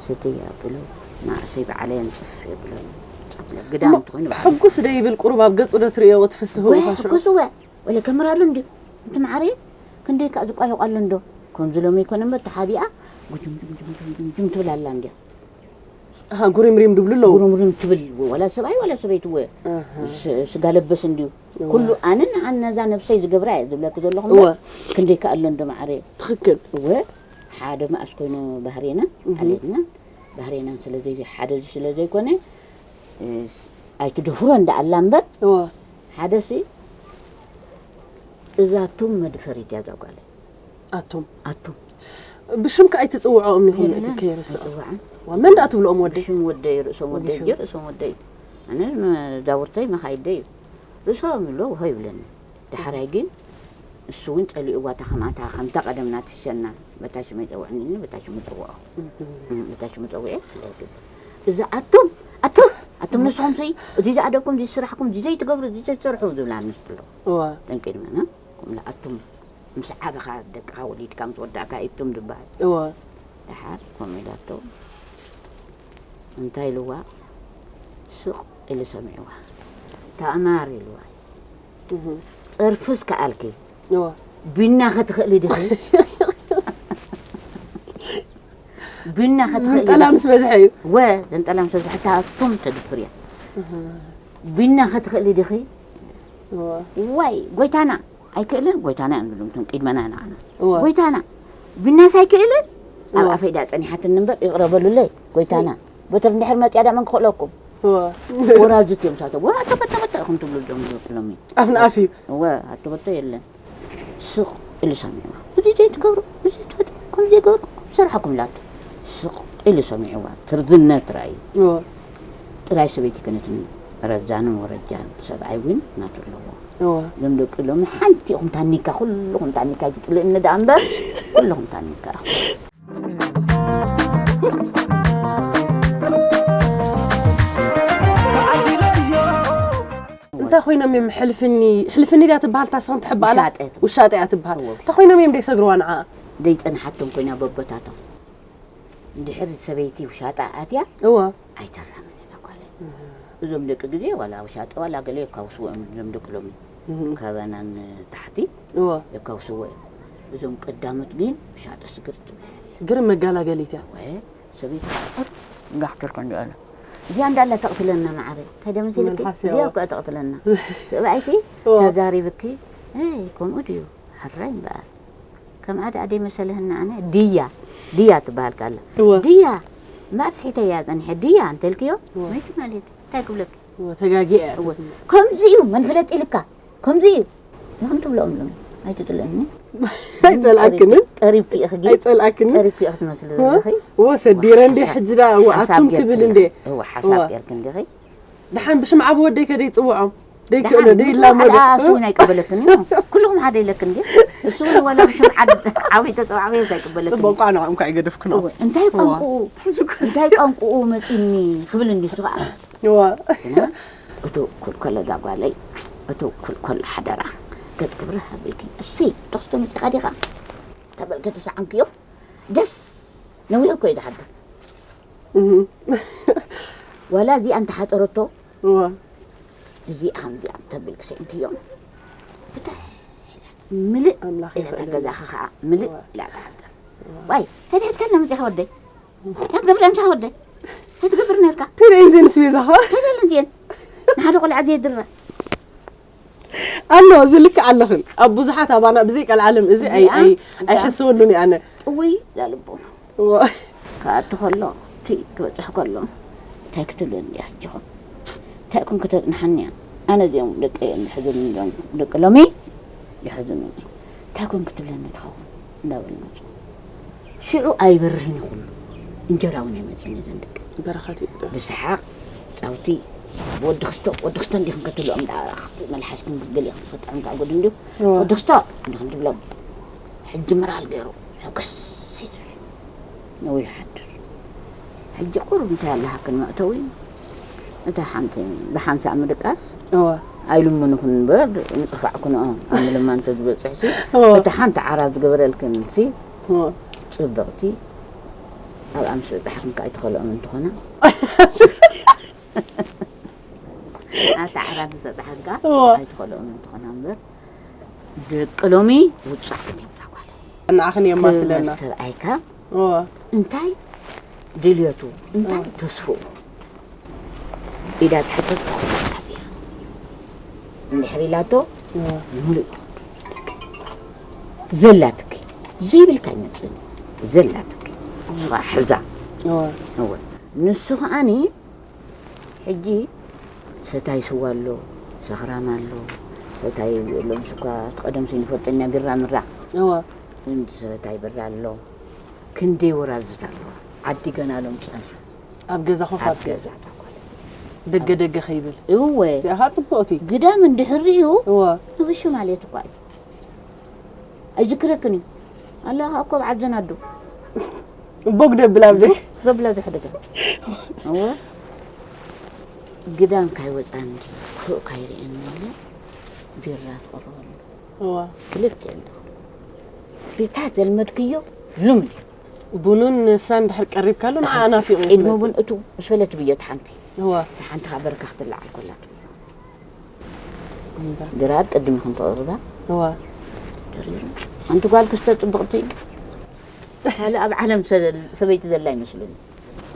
ስቲ ኣቢሉ ማእሰይ በዓለይ ኣንፅፍ የብሎ ፃብለ ግዳም እንተኾይኑ በዓል ሕጉስ ዶ ይብል ቁሩብ ኣብ ገጹ ዶ ትርእዮ ትፍስህ ወይ ኢኻ ሽዑ ሕጉስ እወ ወለ ከምር ኣሎ እንድዩ እንት መዓረየ ክንደይ ከዓ ዝቋየቑ ኣሎ እንዶ ከምዚ ሎሚ ይኮነ እምበር ተሓቢኣ ጉጅም ጅም ጅም ጅም ጅም ጅም ትብል ኣላ እንድያ ኣሃ ጉሪምሪም ድብሉ ኣለዉ ጉርምርም ትብል ወላ ሰብኣይ ወላ ሰበይቲ ወ ኣሃ ስ- ስጋ ለበስ እንድዩ ኩሉ ኣነ ንዓን ነዛ ነብሰይ ዝገብራ እየ ዝብለኪ ዘለኹ እወ እምበር ክንደይ ከኣሎ እንዶ መዓረ ትኽክል እወ ሓደ መኣስ ኮይኑ ባህሬና ዓሌትና ባህሬናን ስለዘይ ሓደ እዚ ስለዘይኮነ እ፣ ኣይትደፍሮ እንዳ ኣላ እምበር እወ ሓደሲ እዛቱም መድፈሪት እያ እዛ ጓለይ ኣቶም ኣቱም ብሽም ከ ኣይትጽውዖም ኢኹም የለን፣ ከይርስዖ ኣይጽውዓን። ዋ መን ደኣ ትብልኦም ወደይ ሽም ወደይ ርእሶም ወደይ ወጊሑ። ጌ ርእሶም ወደይ ኣነ ዛውርተይ መኻይደይ እዩ ርእሶም ይብሎ ውሆ ይብለኒ ዳሕራይ ግን እሱ እውን ጸሊእዋ እታ ከምኣታ ከምታ ቀደምና ትሕሸና በታ ሽመይ ጸውዕኒ ኢልኒ በታ ሽሙ ጸውዖ እም፣ በታ ሽሙ ጸውዐ እዛ ኣቱም ኣቱም ኣቱም ንስኹም ሲ እዚ ዝኣደብኩም እዚ ስራሕኩም እዚ ዘይትገብሩ እዚ ዘይትሰርሑ ዝብላ ንስሎ እዋ ጠንቂድመና ከምላ ኣቱም ምስ ዓበኻ ደቅኻ ወሊድካ ምስ ወዳእካ ኢቱም ዝበሃል እዋ ደሓር ከምኡ ኢላቶ እንታይ ኢልዋ ስቕ ኢሉ ሰሚዕዋ ተኣማር ኢልዋ እህ፣ ጸርፍስ ከኣልኪ እዋ ቢና ከትኽእሊ ዲኺ ቢና ከትኽእሊ ዝንጠላ ምስ በዝሐ እዩ ወ ዘንጠላ ምስ በዝሐ ኣቱም ተድፍር እያ ቢና ከትኽእሊ ዲኺ እዋ ዋይ ጎይታና ኣይክእልን ጎይታና እዮም ዝብሉ እቶም ቅድመና ንዓና እዋ ጎይታና ቢናስ ኣይክእልን ኣብ እዋ ኣፈይ ድኣ ጸኒሓትኒ እምበር ይቕረ በሉለይ ጎይታና በትር እንድሕር መፅያ ድኣ መን ክኽእለኩም እዋ ወራዙት እዮም ሳተ ወ ኣተበተበተ ኢኹም ትብሉ ዶም ዝብሎም እዩ ኣፍ ንኣፍ እዩ እወ ኣተበተ የለን ስቕ ኢሉ ሰሚዕዋ እዚ ዘይትገብሩ እዚ ትፈጥ ከም ዘይገበርኩም ሰራሕኩም ኢላቶ ስቕ ኢሉ ሰሚዕዋ ትርዝነት ራእዩ እዋ ጥራይ ሰበይቲ ክነትን ረዛንን ወረጃን ሰብኣይ እውን ናቱ ኣለዎ እዋ እዞም ደቂ ሎሚ ሓንቲ ኢኹም ታኒካ ኩልኹም ታኒካ ኣይትፅልእኒ ደኣ እምበር ኩልኹም ታኒካ ኢኹም እንታይ ኮይኖም እዮም ሕልፍኒ ሕልፍኒ ድያ ትበሃል ታስኽን ትሕባላ ውሻጠ። ውሻጠ እያ ትበሃል እዎ። እንታይ ኮይኖም እዮም ደይሰግርዋ ንዓ ደይፀንሓቶም ኮይና በቦታቶም እንድሕር ሰበይቲ ውሻጣ ኣትያ እወ ኣይተራምን እያ ጓለይ እዞም ደቂ ግዜ ዋላ ውሻጠ ዋላ ገለ የካውስዎ እዮም እዞም ደቂ ሎሚ ካበናን ታሕቲ እወ የካውስዎ እዮም እዞም ቀዳሞት ግን ውሻጠ ስግር ትብል ግርም መጋላገሊት እያ ወይ ሰበይቲ ቁር እንዳሕተርኮ እንዲ ኣለ እዚኣ እንዳላ ተቕትለና ማዓረ እንታይ ደመሲልኪ መልሓስ ያዋ። እዚኣ እኮ ተቕትለና ሰብኣይኪ እወ። ተዛሪብኪ እ ከምኡ ድዩ ሕራይ እምበኣር ከምኣ ደኣ ደይመሰለህና ኣነ ድያ ድያ ትበሃል ካላ እወ። ድያ እምበኣር ስሒተያ ጸኒሐ ድያ እንተልክዮ እወ። መይቲ ማለት እንታይ ክብለኪ እወ፣ ተጋጊአ እያ እወ። ትስምዕ ከምዚ እዩ መን ፍለጥ ኢልካ ከምዚ እዩ ንክም ትብሎም ሎም ኣይትጥለኒ ኣይጸልኣክንን ቀሪብኪ ኢኺ ግን ኣይጸልኣክንን ቀሪብኪ ኢኺ ትመስሊ ዘለኺ እወ ሰዲረ እንደ ሕጂ ዳ እወ ሓሳብ ኣቱም ጌርክላ። ክብል እንደ እወ ሓሳብ እወ። ጌርክ እንዲኺ ደሓን ብሽም ዓቢ ወደይ ከደይ ጽውዖም ደይክእሎ ደሓን ደይላመዶ ሓደ እሱ እውን ኣይቅበለክን እዩ ኩልኹም ሓደ ኢለክን ግን እሱ እውን ወላ ብሽም ዓድ- ዓብይ ተፀዋዕበ ኣይቅበለክን ጽቡቅ ቋ ንዕም ኳ ይገደፍክኖ እወ፣ እንታይ ቋንቁኡ እንታይ ቋንቁኡ መፂኒ ክብል እንዲሱ ከዓ እወ ግና እቱ ኩልኮለ ዳጓለይ እቱ ኩልኮለ ሓደራ ገፅ ክብሪ ሃብልኪ እሰይ ተኽስቶ መፂኻ ዲኻ ተበልከ ተሰዓምክዮ ደስ ነዊሕ እኮ እዩ ዝሓድር እህ፣ ዋላ እዚኣ እንተሓፀረቶ እወ እዚኣ ከምዚኣ ተብል ክስዕምክዮ ብትሕ ምልእ ኣምላኽ ኢላ እታ ይኽእል ገዛኻ ከዓ ምልእ እወ። ኢላ ትሓድር ዋይ ከድሕትከና መፂኻ ወደይ እንታይ ትገብር ምሳኻ ወደይ እንታይ ትገብር ነርካ ትርእን ዘንስ ቤዛኻ ከደለን እዚአን ንሓደ ቆልዓ ዘየድራ ኣሎ እዚ ልክዕ ኣለኽን ኣብ ብዙሓት ኣባና ብዘይ ቀልዓለም እዚ ኣይ- እዚኣ ኣይ- እዛ- ኣይሕስበሉን እየ ኣነ ጥውይ ዳልቦ እወ። ክኣቱ ከሎ እቲ ክበፅሕ ከሎ እንታይ ክትብል እንዲ ሕጅኹም እንታይ ኩም ክተፅንሓኒ እያ ኣነ እዚኦም ደቂ እዮም ዝሕዝኑ እዮም ደቂ ሎሚ ይሕዝኑ እንታይ ኩም ክትብለኒ ትኸውን እንዳበሉ መፁ ሽዑ ኣይበርህን ይኹሉ እንጀራ እውን ኣይመፅን እዘን ደቂ በረኸት ይቁጠር ብሰሓቕ ፃውቲ ወዲ ክስቶ ወዲ ክስቶ እንዲኹም ከተልኦም ዳ መልሓስኩም ገሊኹም ክጥዕም ካብ ጎድ እንዲሁ እወ። ወዲ ክስቶ እንዲኹም ትብሎም ሕጂ ምራል ገይሩ ሕጉስ ይብል ንኡ ይሓድር ሕጂ ቁሩብ እንታይ ኣለሃክን መእተዊ እታ ሓንቲ ብሓንሳእ ምድቃስ እወ ኣይልምንኹን እምበር፣ ምጽፋዕኩንኦ ኣብ ምልማን ተዝበጽሕሲ፣ እወ እታ ሓንቲ ዓራት ዝገበረልክንሲ እወ ጽብቕቲ፣ ኣብኣ ምስ በጻሕክን ከኣ ኣይትኸልኦምን ትኾና። ኣብታ ዓራት ዝሰጣሕካ እወ ኣይትኸልኦምን ትኾና እምበር፣ ደቂ ሎሚ ውጹዓት እዮም እዛ ጓለይ። ንዓኽን የማስለና። ክብረት ሰብኣይካ እወ እንታይ ድልየቱ፣ እንታይ እወ ተስፍኡ፣ ኢዳ ትሓትት ኣዝያ እንድሕር ኢላቶ እወ ምሉእ እዩ። ዘላትኪ ዘይብልካ ኣይመጽእን። ዘላትኪ እሱ ኸዓ ሕዛ እወ እወ ንሱ ኸዓኒ ሕጂ ሰታይ ስዋ ኣሎ፣ ሰኽራም ኣሎ፣ ሰታይ ሎምስ እኳ እቲ ቀደምሲ ንፈልጠና ቢራ ምራ። እወ። እንዲ ሰታይ ብራ ኣሎ። ክንደይ ወራዝት ኣለዋ። ዓዲ ገና ሎም ጸንሓ። ኣብ ገዛ ኮፍ ኣብ ኣቢሉ። ገዛ ተኮለ። ደገ ደገ ከይብል። እወ። እዚኣ ኸዓ ጽብቕቲ። ግዳም እንድሕር ሪኡ እወ። ንብሹ ማለት እኳ እዩ። ኣይዝክረክን እዩ። ኣለኻ እኮ ኣብ ዓድና ኣዱ። እቦ ግደብል ኣብ ደገ። ዘብላ ዘሕደጋ። እወ። ግዳም ካይወጻኒ፣ ክፉእ ካይርእየኒ ኢለ ቢራ ትቕርበሉ። እወ። ክልተ እንተ። ቤታ ዘልመድክዮ ልምድ እዩ። ቡኑን ንሳ እንድሕር ቀሪብካሉ ንዓ ናፊቑ እዩ ቅድሚ ክመጽእ። ቡን እቱ ምስ በለት ብዮ እታ ሓንቲ። እወ። እታ ሓንቲ ኸዓ በረካ ክትለዓል ኮላ ትብዮ። እምበር። ድራር ቅድሚ ክንተቕርባ እወ። ደሪሩ። ኣንቲ ጓል ክስተ ጽብቕቲ። ካልእ ኣብ ዓለም ሰ-፣ ሰበይቲ ዘላ ይመስሉኒ።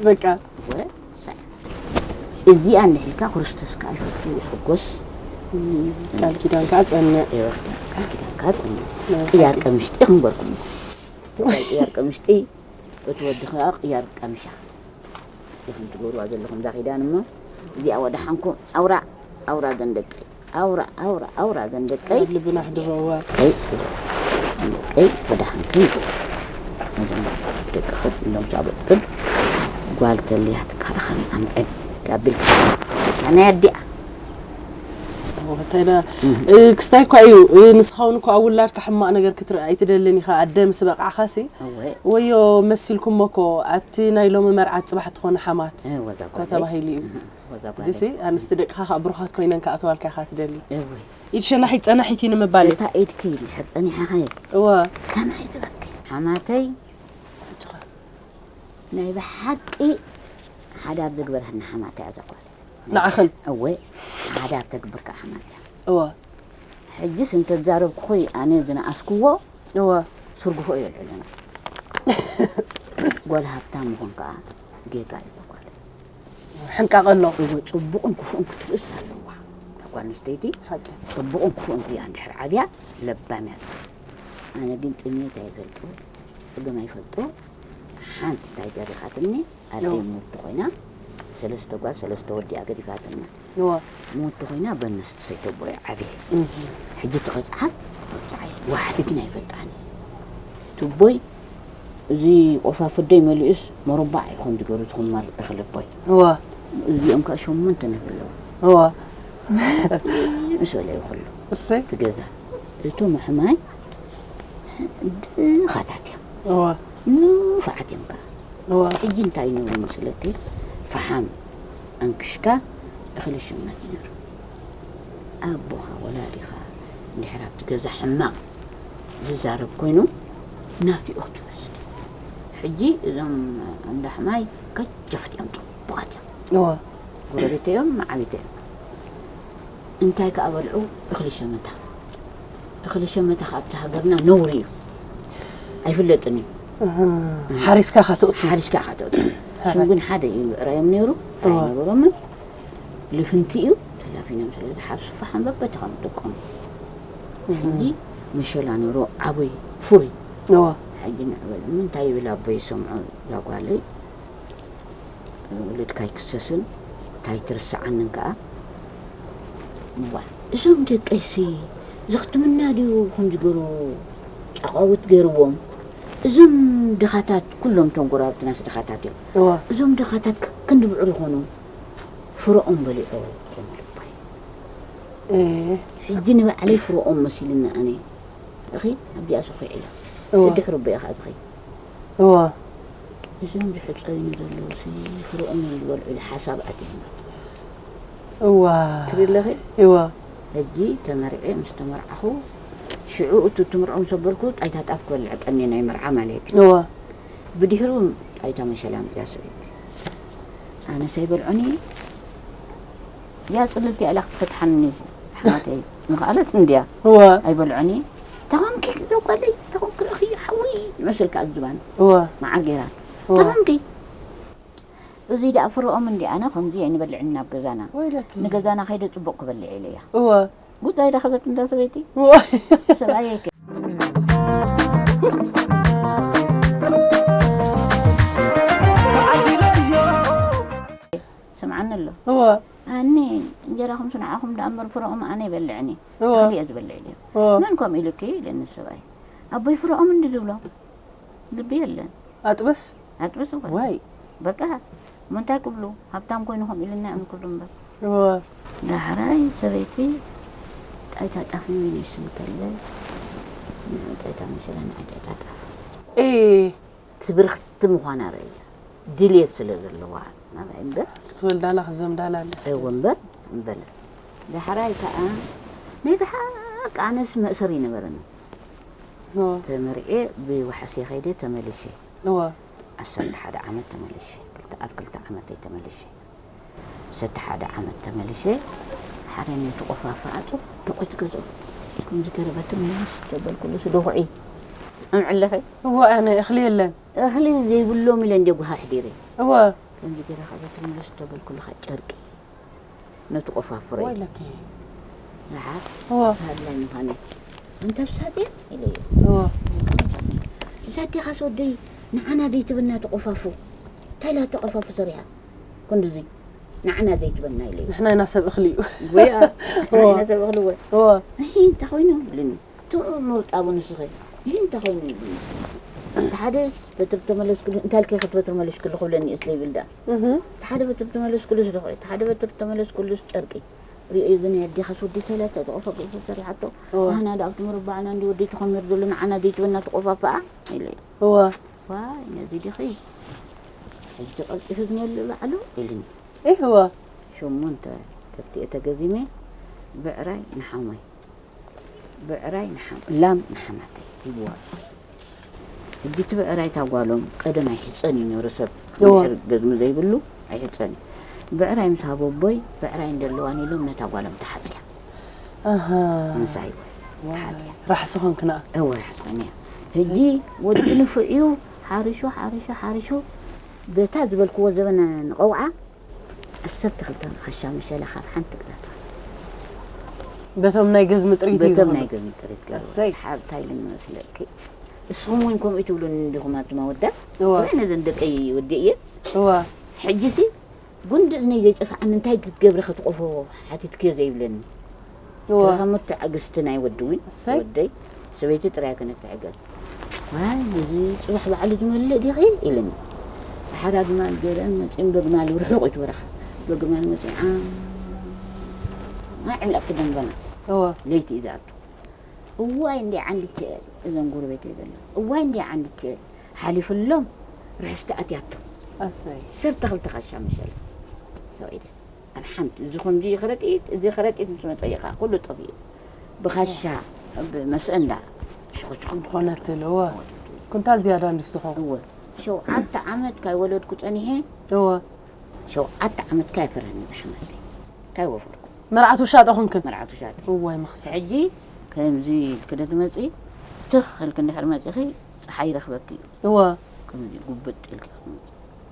በቃ። ወ-፣ ሰ-፣ እዚኣ እንድሕልካ ክርስቶስ ከኣ ይፈቱ ይሕጎስ። እም፣ ቃል ኪዳን ከኣ ጸንዕ። ይወርዳ፣ ቃል ኪዳን ከኣ ጸንዕ። ናይ ቅያር ሓቂ። ቀምሽጢ ክንበርኩም። ቅያር ቀምሽጢ፣ እቲ ወዲ ከኣ ቅያር ቀምሻ። ኢኹም ትገብርዋ ዘለኹም እዛ ኪዳን እሞ፣ እዚኣ ወደ ሓንኩም ኣውራ፣ ኣውራ ዘን ደቀይ፣ ኣውራ፣ ኣውራ፣ ኣውራ ዘን ደቀይ። ኣብ ልብና ኣሕድረዋ። ደቀይ፣ ደቀይ፣ ወደ ሓንኩም። እዞም ደቅኽን፣ እዞም ሳብቕክን፣ ጓል ተልያትካ ኸም ኣምዕድ፣ ዳብል፣ ናይ ኣዲኣ። እንታይ ዳ፣ እህ። እ፣ ክስታይ እኳ እዩ፣ እ፣ ንስኻ እውን እኮ ኣብ ውላድካ ሕማቕ ነገር ክትርኢ ኣይትደልን ኢኻ። ኣደ ምስ በቃዕኻሲ፣ እወ። ወዮ መሲልኩሞ እኮ፣ ኣቲ ናይ ሎሚ መርዓት ጽባሕ ትኾነ ሓማት እወ፣ እዛ እኮ ጓለይ። ተባሂሉ እዩ። እህ፣ እወ፣ እዛ ጓለይ። ድሲ፣ ኣንስቲ ደቅኻ ከኣ ብሩኻት ኮይነን ክኣትዋልካ ኢኻ ትደሊ። እወ። ኢድ ሸናሒት ጸናሒት እዩ ንምባል እዩ። እታ ኢድኪ እንድሕር ጸኒሓኸ፣ እወ። ከመይ ዝበልኪ? ሓማተይ፣ ናይ ብሓቂ ሓዳር ዝግበርሃና ሓማተይ እያ እዛ ጓለይ። ንዓኽን? እወ፣ ሓዳር ተግብር ከኣ ሓማት እያ። እወ። ሕጅስ እንተዛረብኩኺ ኣነ ዝነኣስክዎ እወ። ስርግፎ እየ ልዕለና። ጓል ሃብታም ምዃን ከኣ ጌጋ እዩ ዘጓል። ሕንቃቐ ኣሎ። እወ፣ ጽቡቕን ክፉእን ክትርእስ ኣለዋ። እታ ጓል ኣንስተይቲ ሓቂ። ጽቡቕን ክፉእን ሪኣ እንድሕር ዓብያ ለባም እያ። ኣነ ግን ጥሜት ኣይፈልጦ፣ ጸገም ኣይፈልጦ። ሓንቲ እንታይ ደሪኻትኒ? ኣደይ እወ። ሞት ኮይና፣ ሰለስተ ጓል፣ ሰለስተ ወዲ እያ ገዲፋትና። እወ። ሞት ኮይና፣ በነስቲ ሰይተቦይ ዓብየ። እህ። ሕጂ ተቐጽዓት፣ ተቐጽዓይ። ዋሕዲ ግን ኣይፈልጣን። ትቦይ፣ እዚ ቆፋ ፍደይ መሊኡስ፣ መረባዕ እዩ ከምዚ ገይሩ ዝኹመር እኽሊ ኣቦይ። እወ። እዚኦም ከኣ ሸሞንተ ነብሪ ኣለዉ። እወ። ምስ በለ እዩ ኩሉ። እሰይ። እቲ ገዛ። እቶም ኣሕማይ ድኻታት እዮም። እወ። ንፉዓት እዮም ከኣ። እወ። ሕጂ እንታይ ነይሩ መስለኪ? ፈሓም ኣንክሽካ እኽሊ ይሽመት ነይሩ። ኣቦኻ ወላዲኻ እንድሕር ኣብቲ ገዛ ሕማቕ ዝዛረብ ኮይኑ ናፊቑ ትመስል። ሕጂ እዞም ኣንዳ ሕማይ ከጀፍት እዮም፣ ጽቡቓት እዮም። እወ። ጎረቤተይ እዮም፣ መዓቢተይ እዮም። እንታይ ከኣ በልዑ? እኽሊ ሸመታ። እኽሊ ሸመታ ከኣ ኣብቲ ሃገርና ነውሪ እዩ። ኣይፍለጥን እዩ። እህ፣ ሓሪስካ ኢኻ ተእቱ። ሓሪስካ ኢኻ ተእቱ። ሕራይ። ሽም ግን ሓደ እዩ ምዕራዮም ነይሩ። እወ። ኣይነበሮምን። ልፍንቲ እዩ። ተላፊኖም ስለ ዝሓሱ ፈሓም በበቲ ከም ዝጥቀሙ። እህ። ሕጂ መሸላ ነይሩ ዓብይ ፍሩይ። እወ። ሕጂ ንዕበል። ምንታይ ይብል ኣቦይ ይሰምዖ እዛ ጓለይ? ውሉድካ ኣይክሰስን፣ እንታይ ትርስዓንን ከኣ። እዋ፣ እዞም ደቀይሲ፣ ዘኽትምና ድዩ ከምዚ ገይሩ ጫቓዊት ገይርዎም? እዞም ድኻታት፣ ኩሎም እቶም ጎረባብትናስ ድኻታት እዮም። እዋ። እዞም ድኻታት ክ-፣ ክንዲ ብዕሩ ይኾኑ፣ ፍረኦም በሊዖ ይኾኑ ልባይ። እ። ሕጂ ንባዕለይ ፍረኦም መሲልኒ ኣነ። እኺ፣ ኣብዚኣ ሰኺዐ እያ። እዋ። ድሕሪ ኣቦይ ኢኻ ዝኸይድ። እዋ። እዞም ዝሕጸዩኒ ዘለዉ ሲ ፍርኦም እዮም ዝበልዑ ኢለ ሓሳብ ኣትዩኒ። እዋ ትብለኺ እዋ ሕጂ ተመርዔ ምስ ተመርዓኹ ሽዑ እቱ ትምርዖ ምስ ኣበልኩ ጣይታ ጣፍ ክበልዕ ቀኒ ናይ መርዓ ማለት እዩ እዋ ብድሕሩ ጣይታ መሸላ ምፅያ ሰበይቲ ኣነስ ኣይበልዖኒ እያ ፅልልቲ እያ ኢላ ክትፈትሓኒ ሓማተይ ምኽኣለት እንድያ እዋ ኣይበልዖኒ ተኾንኪ ዘጓለይ ተኾንኪ ረኺ ሓዊ መስልካ ዝባን እዋ መዓጌራ እዋ ተኾንኪ እዚ ደኣ ፍርኦም እንዲ ኣነ ከምዚ ኣይንበልዕን ናብ ገዛና ወይለኪ ንገዛና ከይደ ፅቡቕ ክበልዕ ኢለያ እዋ ጉዳይ ረኸበት እንዳ ሰበይቲ እዋ ሰብኣየይ ከ ስምዓኒ ኣሎ እዋ ኣኒ እንጀራኹም ስንዓኹም ደኣ እምበር ፍረኦም ኣነ ይበልዕኒ እዋ ኣነ እየ ዝበልዕ ድዮም እዋ መን ከምኡ ኢሉኪ ኢለኒ ሰብኣይ ኣቦይ ፍረኦም እንዲ ዝብሎ ልቢ የለን ኣጥበስ ኣጥበስ እኮ ዋይ በቃ ምንታይ ክብሉ ሃብታም ኮይኑ ከም ኢልና እዮም ክብሉ እምበር እዋ ዳሕራይ ሰበይቲ ጣይታ ጣፍ ሚኒስ እንተለ ጣይታ መሸላ ንዓይ ጣይታ ጣፍ ኤ ትብርኽቲ ምዃና ርእያ ድልየት ስለ ዘለዋ ናባይ እምበር ክትወልዳላ ክዘምዳላ ኣለ እወ እምበር እምበለ ዳሕራይ ከዓ ናይ ብሓቂ ኣነስ መእሰር ይነበረኒ እዋ ተመርዔ ብዋሕሴ ከይደ ተመልሼ እዋ ዓሰርተ ሓደ ዓመት ተመልሼ ክልተ ኣብ ክልተ ዓመተይ ተመልሼ ዓሰርተ ሓደ ዓመት ተመልሼ ሓደ ነቲ ቆፋፋ ኣፅቡቕ ዝገዝኦ ከምዚ ገረበትን ምንስ ዘበልኩሉ ስደኹዒ ሰምዕለኸ እዋ ኣነ እኽሊ የለን እኽሊ ዘይብሎም ኢለ እንደ ጉሃ ኣሕዲረ እዋ ከምዚ ገይረ ካብ ቤት ምልስ ተበልኩልኻ ጨርቂ ነቲ ቆፋፍረ ወይለኪ ንሓ እዋ ሃድላይ ምዃነ እንተ ሳዴ ኢለዮ እዋ እዛ ኣዴኻስ ወደይ ንዓና ዘይትበና ተቆፋፉ እንታይ ኢላ ተቆፋፉ ሰሪሓ ክንድዚ ንዓና ዘይትበና ኢለዮ ንሕና ኢና ሰብ እኽሊ እዩ ጎያ እዋ ነዘበኽልወ እዋ እንታይ ኮይኑ ይብልኒ ትእምር ጣቡ ንስኺ እንታይ ኮይኑ ይብልኒ እቲ ሓደ በትሪ ተመለስኩሉ እንታይ ልከ ክትበትሪ መለስኩሉ ክብለኒ እየ ስለይብል ደኣ እህ እቲ ሓደ በትሪ ተመለስኩሉስ ደኹዒ እቲ ሓደ በትሪ ተመለስኩሉስ ጨርቂ ሪኦ ግን ኣዴኻስ ወዲ ተለተ ተቆፈ ገይፈ ሰሪሓቶ እዋ ካህና ደኣ ኣብቲ መረባዕና እንዲ ወዲ ተኸሚር ዘሎ ንዓና ዘይትበና ተቆፋፍኣ ኢለ እዋ ዋይ ነዚ ዲኺ ሕጂ ቀልጢፉ ዝመልእ ባዕሉ ኢልኒ እህ እዋ ሸሞንተ ከብቲ እየ ተገዚመ ብዕራይ ንሓሞይ ብዕራይ ንሓም ላም ንሓማተይ ሂብዋ ሕጂ እቲ ብዕራይ እታ ጓሎም ቀደም ኣይሕፀን እዩ ነይሩ ሰብ እዋ። እንድሕር ገዝሙ ዘይብሉ ኣይሕፀን እዩ ብዕራይ ምስ ሃቦቦይ ብዕራይ እንደለዋን ኢሎም ነታ ጓሎም ተሓፅያ ኣሃ ምሳይ ተሓፅያ ራሕሲ ኾንክና እወ ዝኾነ ሕጂ ወዲ ንፉዕ እዩ ሓሪሹ ሓሪሹ ሓሪሹ በታ ዝበልክዎ ዘበነ ንቐውዓ ዓሰርተ ክልተ ካሻ መሸለ ካብ ሓንቲ ግዳታ በቶም ናይ ገዝሚ ጥሪት እዩ በቶም ናይ ዝኾነ ገዝሚ ጥሪት ገይሩ ኣሰይ። ሓብታይ ልመስለኪ እስኹም እውን ከምኡ ትብሉኒ እንዲኹም ኣቱም ኣወዳት እወ ብርዕ ነዘን ደቀይ ወዲ እየ እወ ሕጂሲ ጉንዲ እዝነይ ዘይጨፍዓኒ እንታይ ክትገብሪ ክትቆፎ ሓቲትክዮ ዘይብለኒ እወ ተረኸሙ ትዕግስቲ ናይ ወዲ እውን እሰይ። ወደይ ሰበይቲ ጥራይ ከነትዕገዝ ዋይ እዚ ፅባሕ ባዕሉ ዝመልእ ዲኺ ኢልኒ ሓዳ ግማል ገለን መፂን በግማል ርሑቕ ይትበረኻ በግማል መፂዓ ዕምለቕቲ ደንበና እወ ለይቲ እዩ ዝኣቱ እዋይ እንዲ ዓንድቼ እዘን ጎረቤተይ ዘሎ እዋይ እንዲ ዓንድቼ ሓሊፍሎም ርሕስቲ ኣትያቶ ኣሰይ ሰብ ተኽልተ ካሻ መሸላ ሰብዒደ ኣብ ሓንቲ እዚ ከምዚ ከረጢት እዚ ከረጢት ምስ መፀይኻ ኩሉ ጠፊኡ ብኻሻ ብመስእንዳ ሽኹሽኹ ዝኾነት እወ ኩንታል ዝያዳ እንድስ ትኸውን እወ ሸውዓተ ዓመት ካይወለድኩ ፀኒሐ እወ ሸውዓተ ዓመት ካይፈረኒ ዝሓመተይ ካይወፈርኩ መርዓት ውሻጦ ኹንክን መርዓቱ ሻጥ እዋይ መኽሰብ ሕጂ ከምዚ ኢልክደ ትመፂ ትኽ ኢልክ እንድሕር መፂኺ ፀሓይ ይረኽበኪ እዩ እወ ከምዚ ጉብጥ ኢልክ ክትመፂ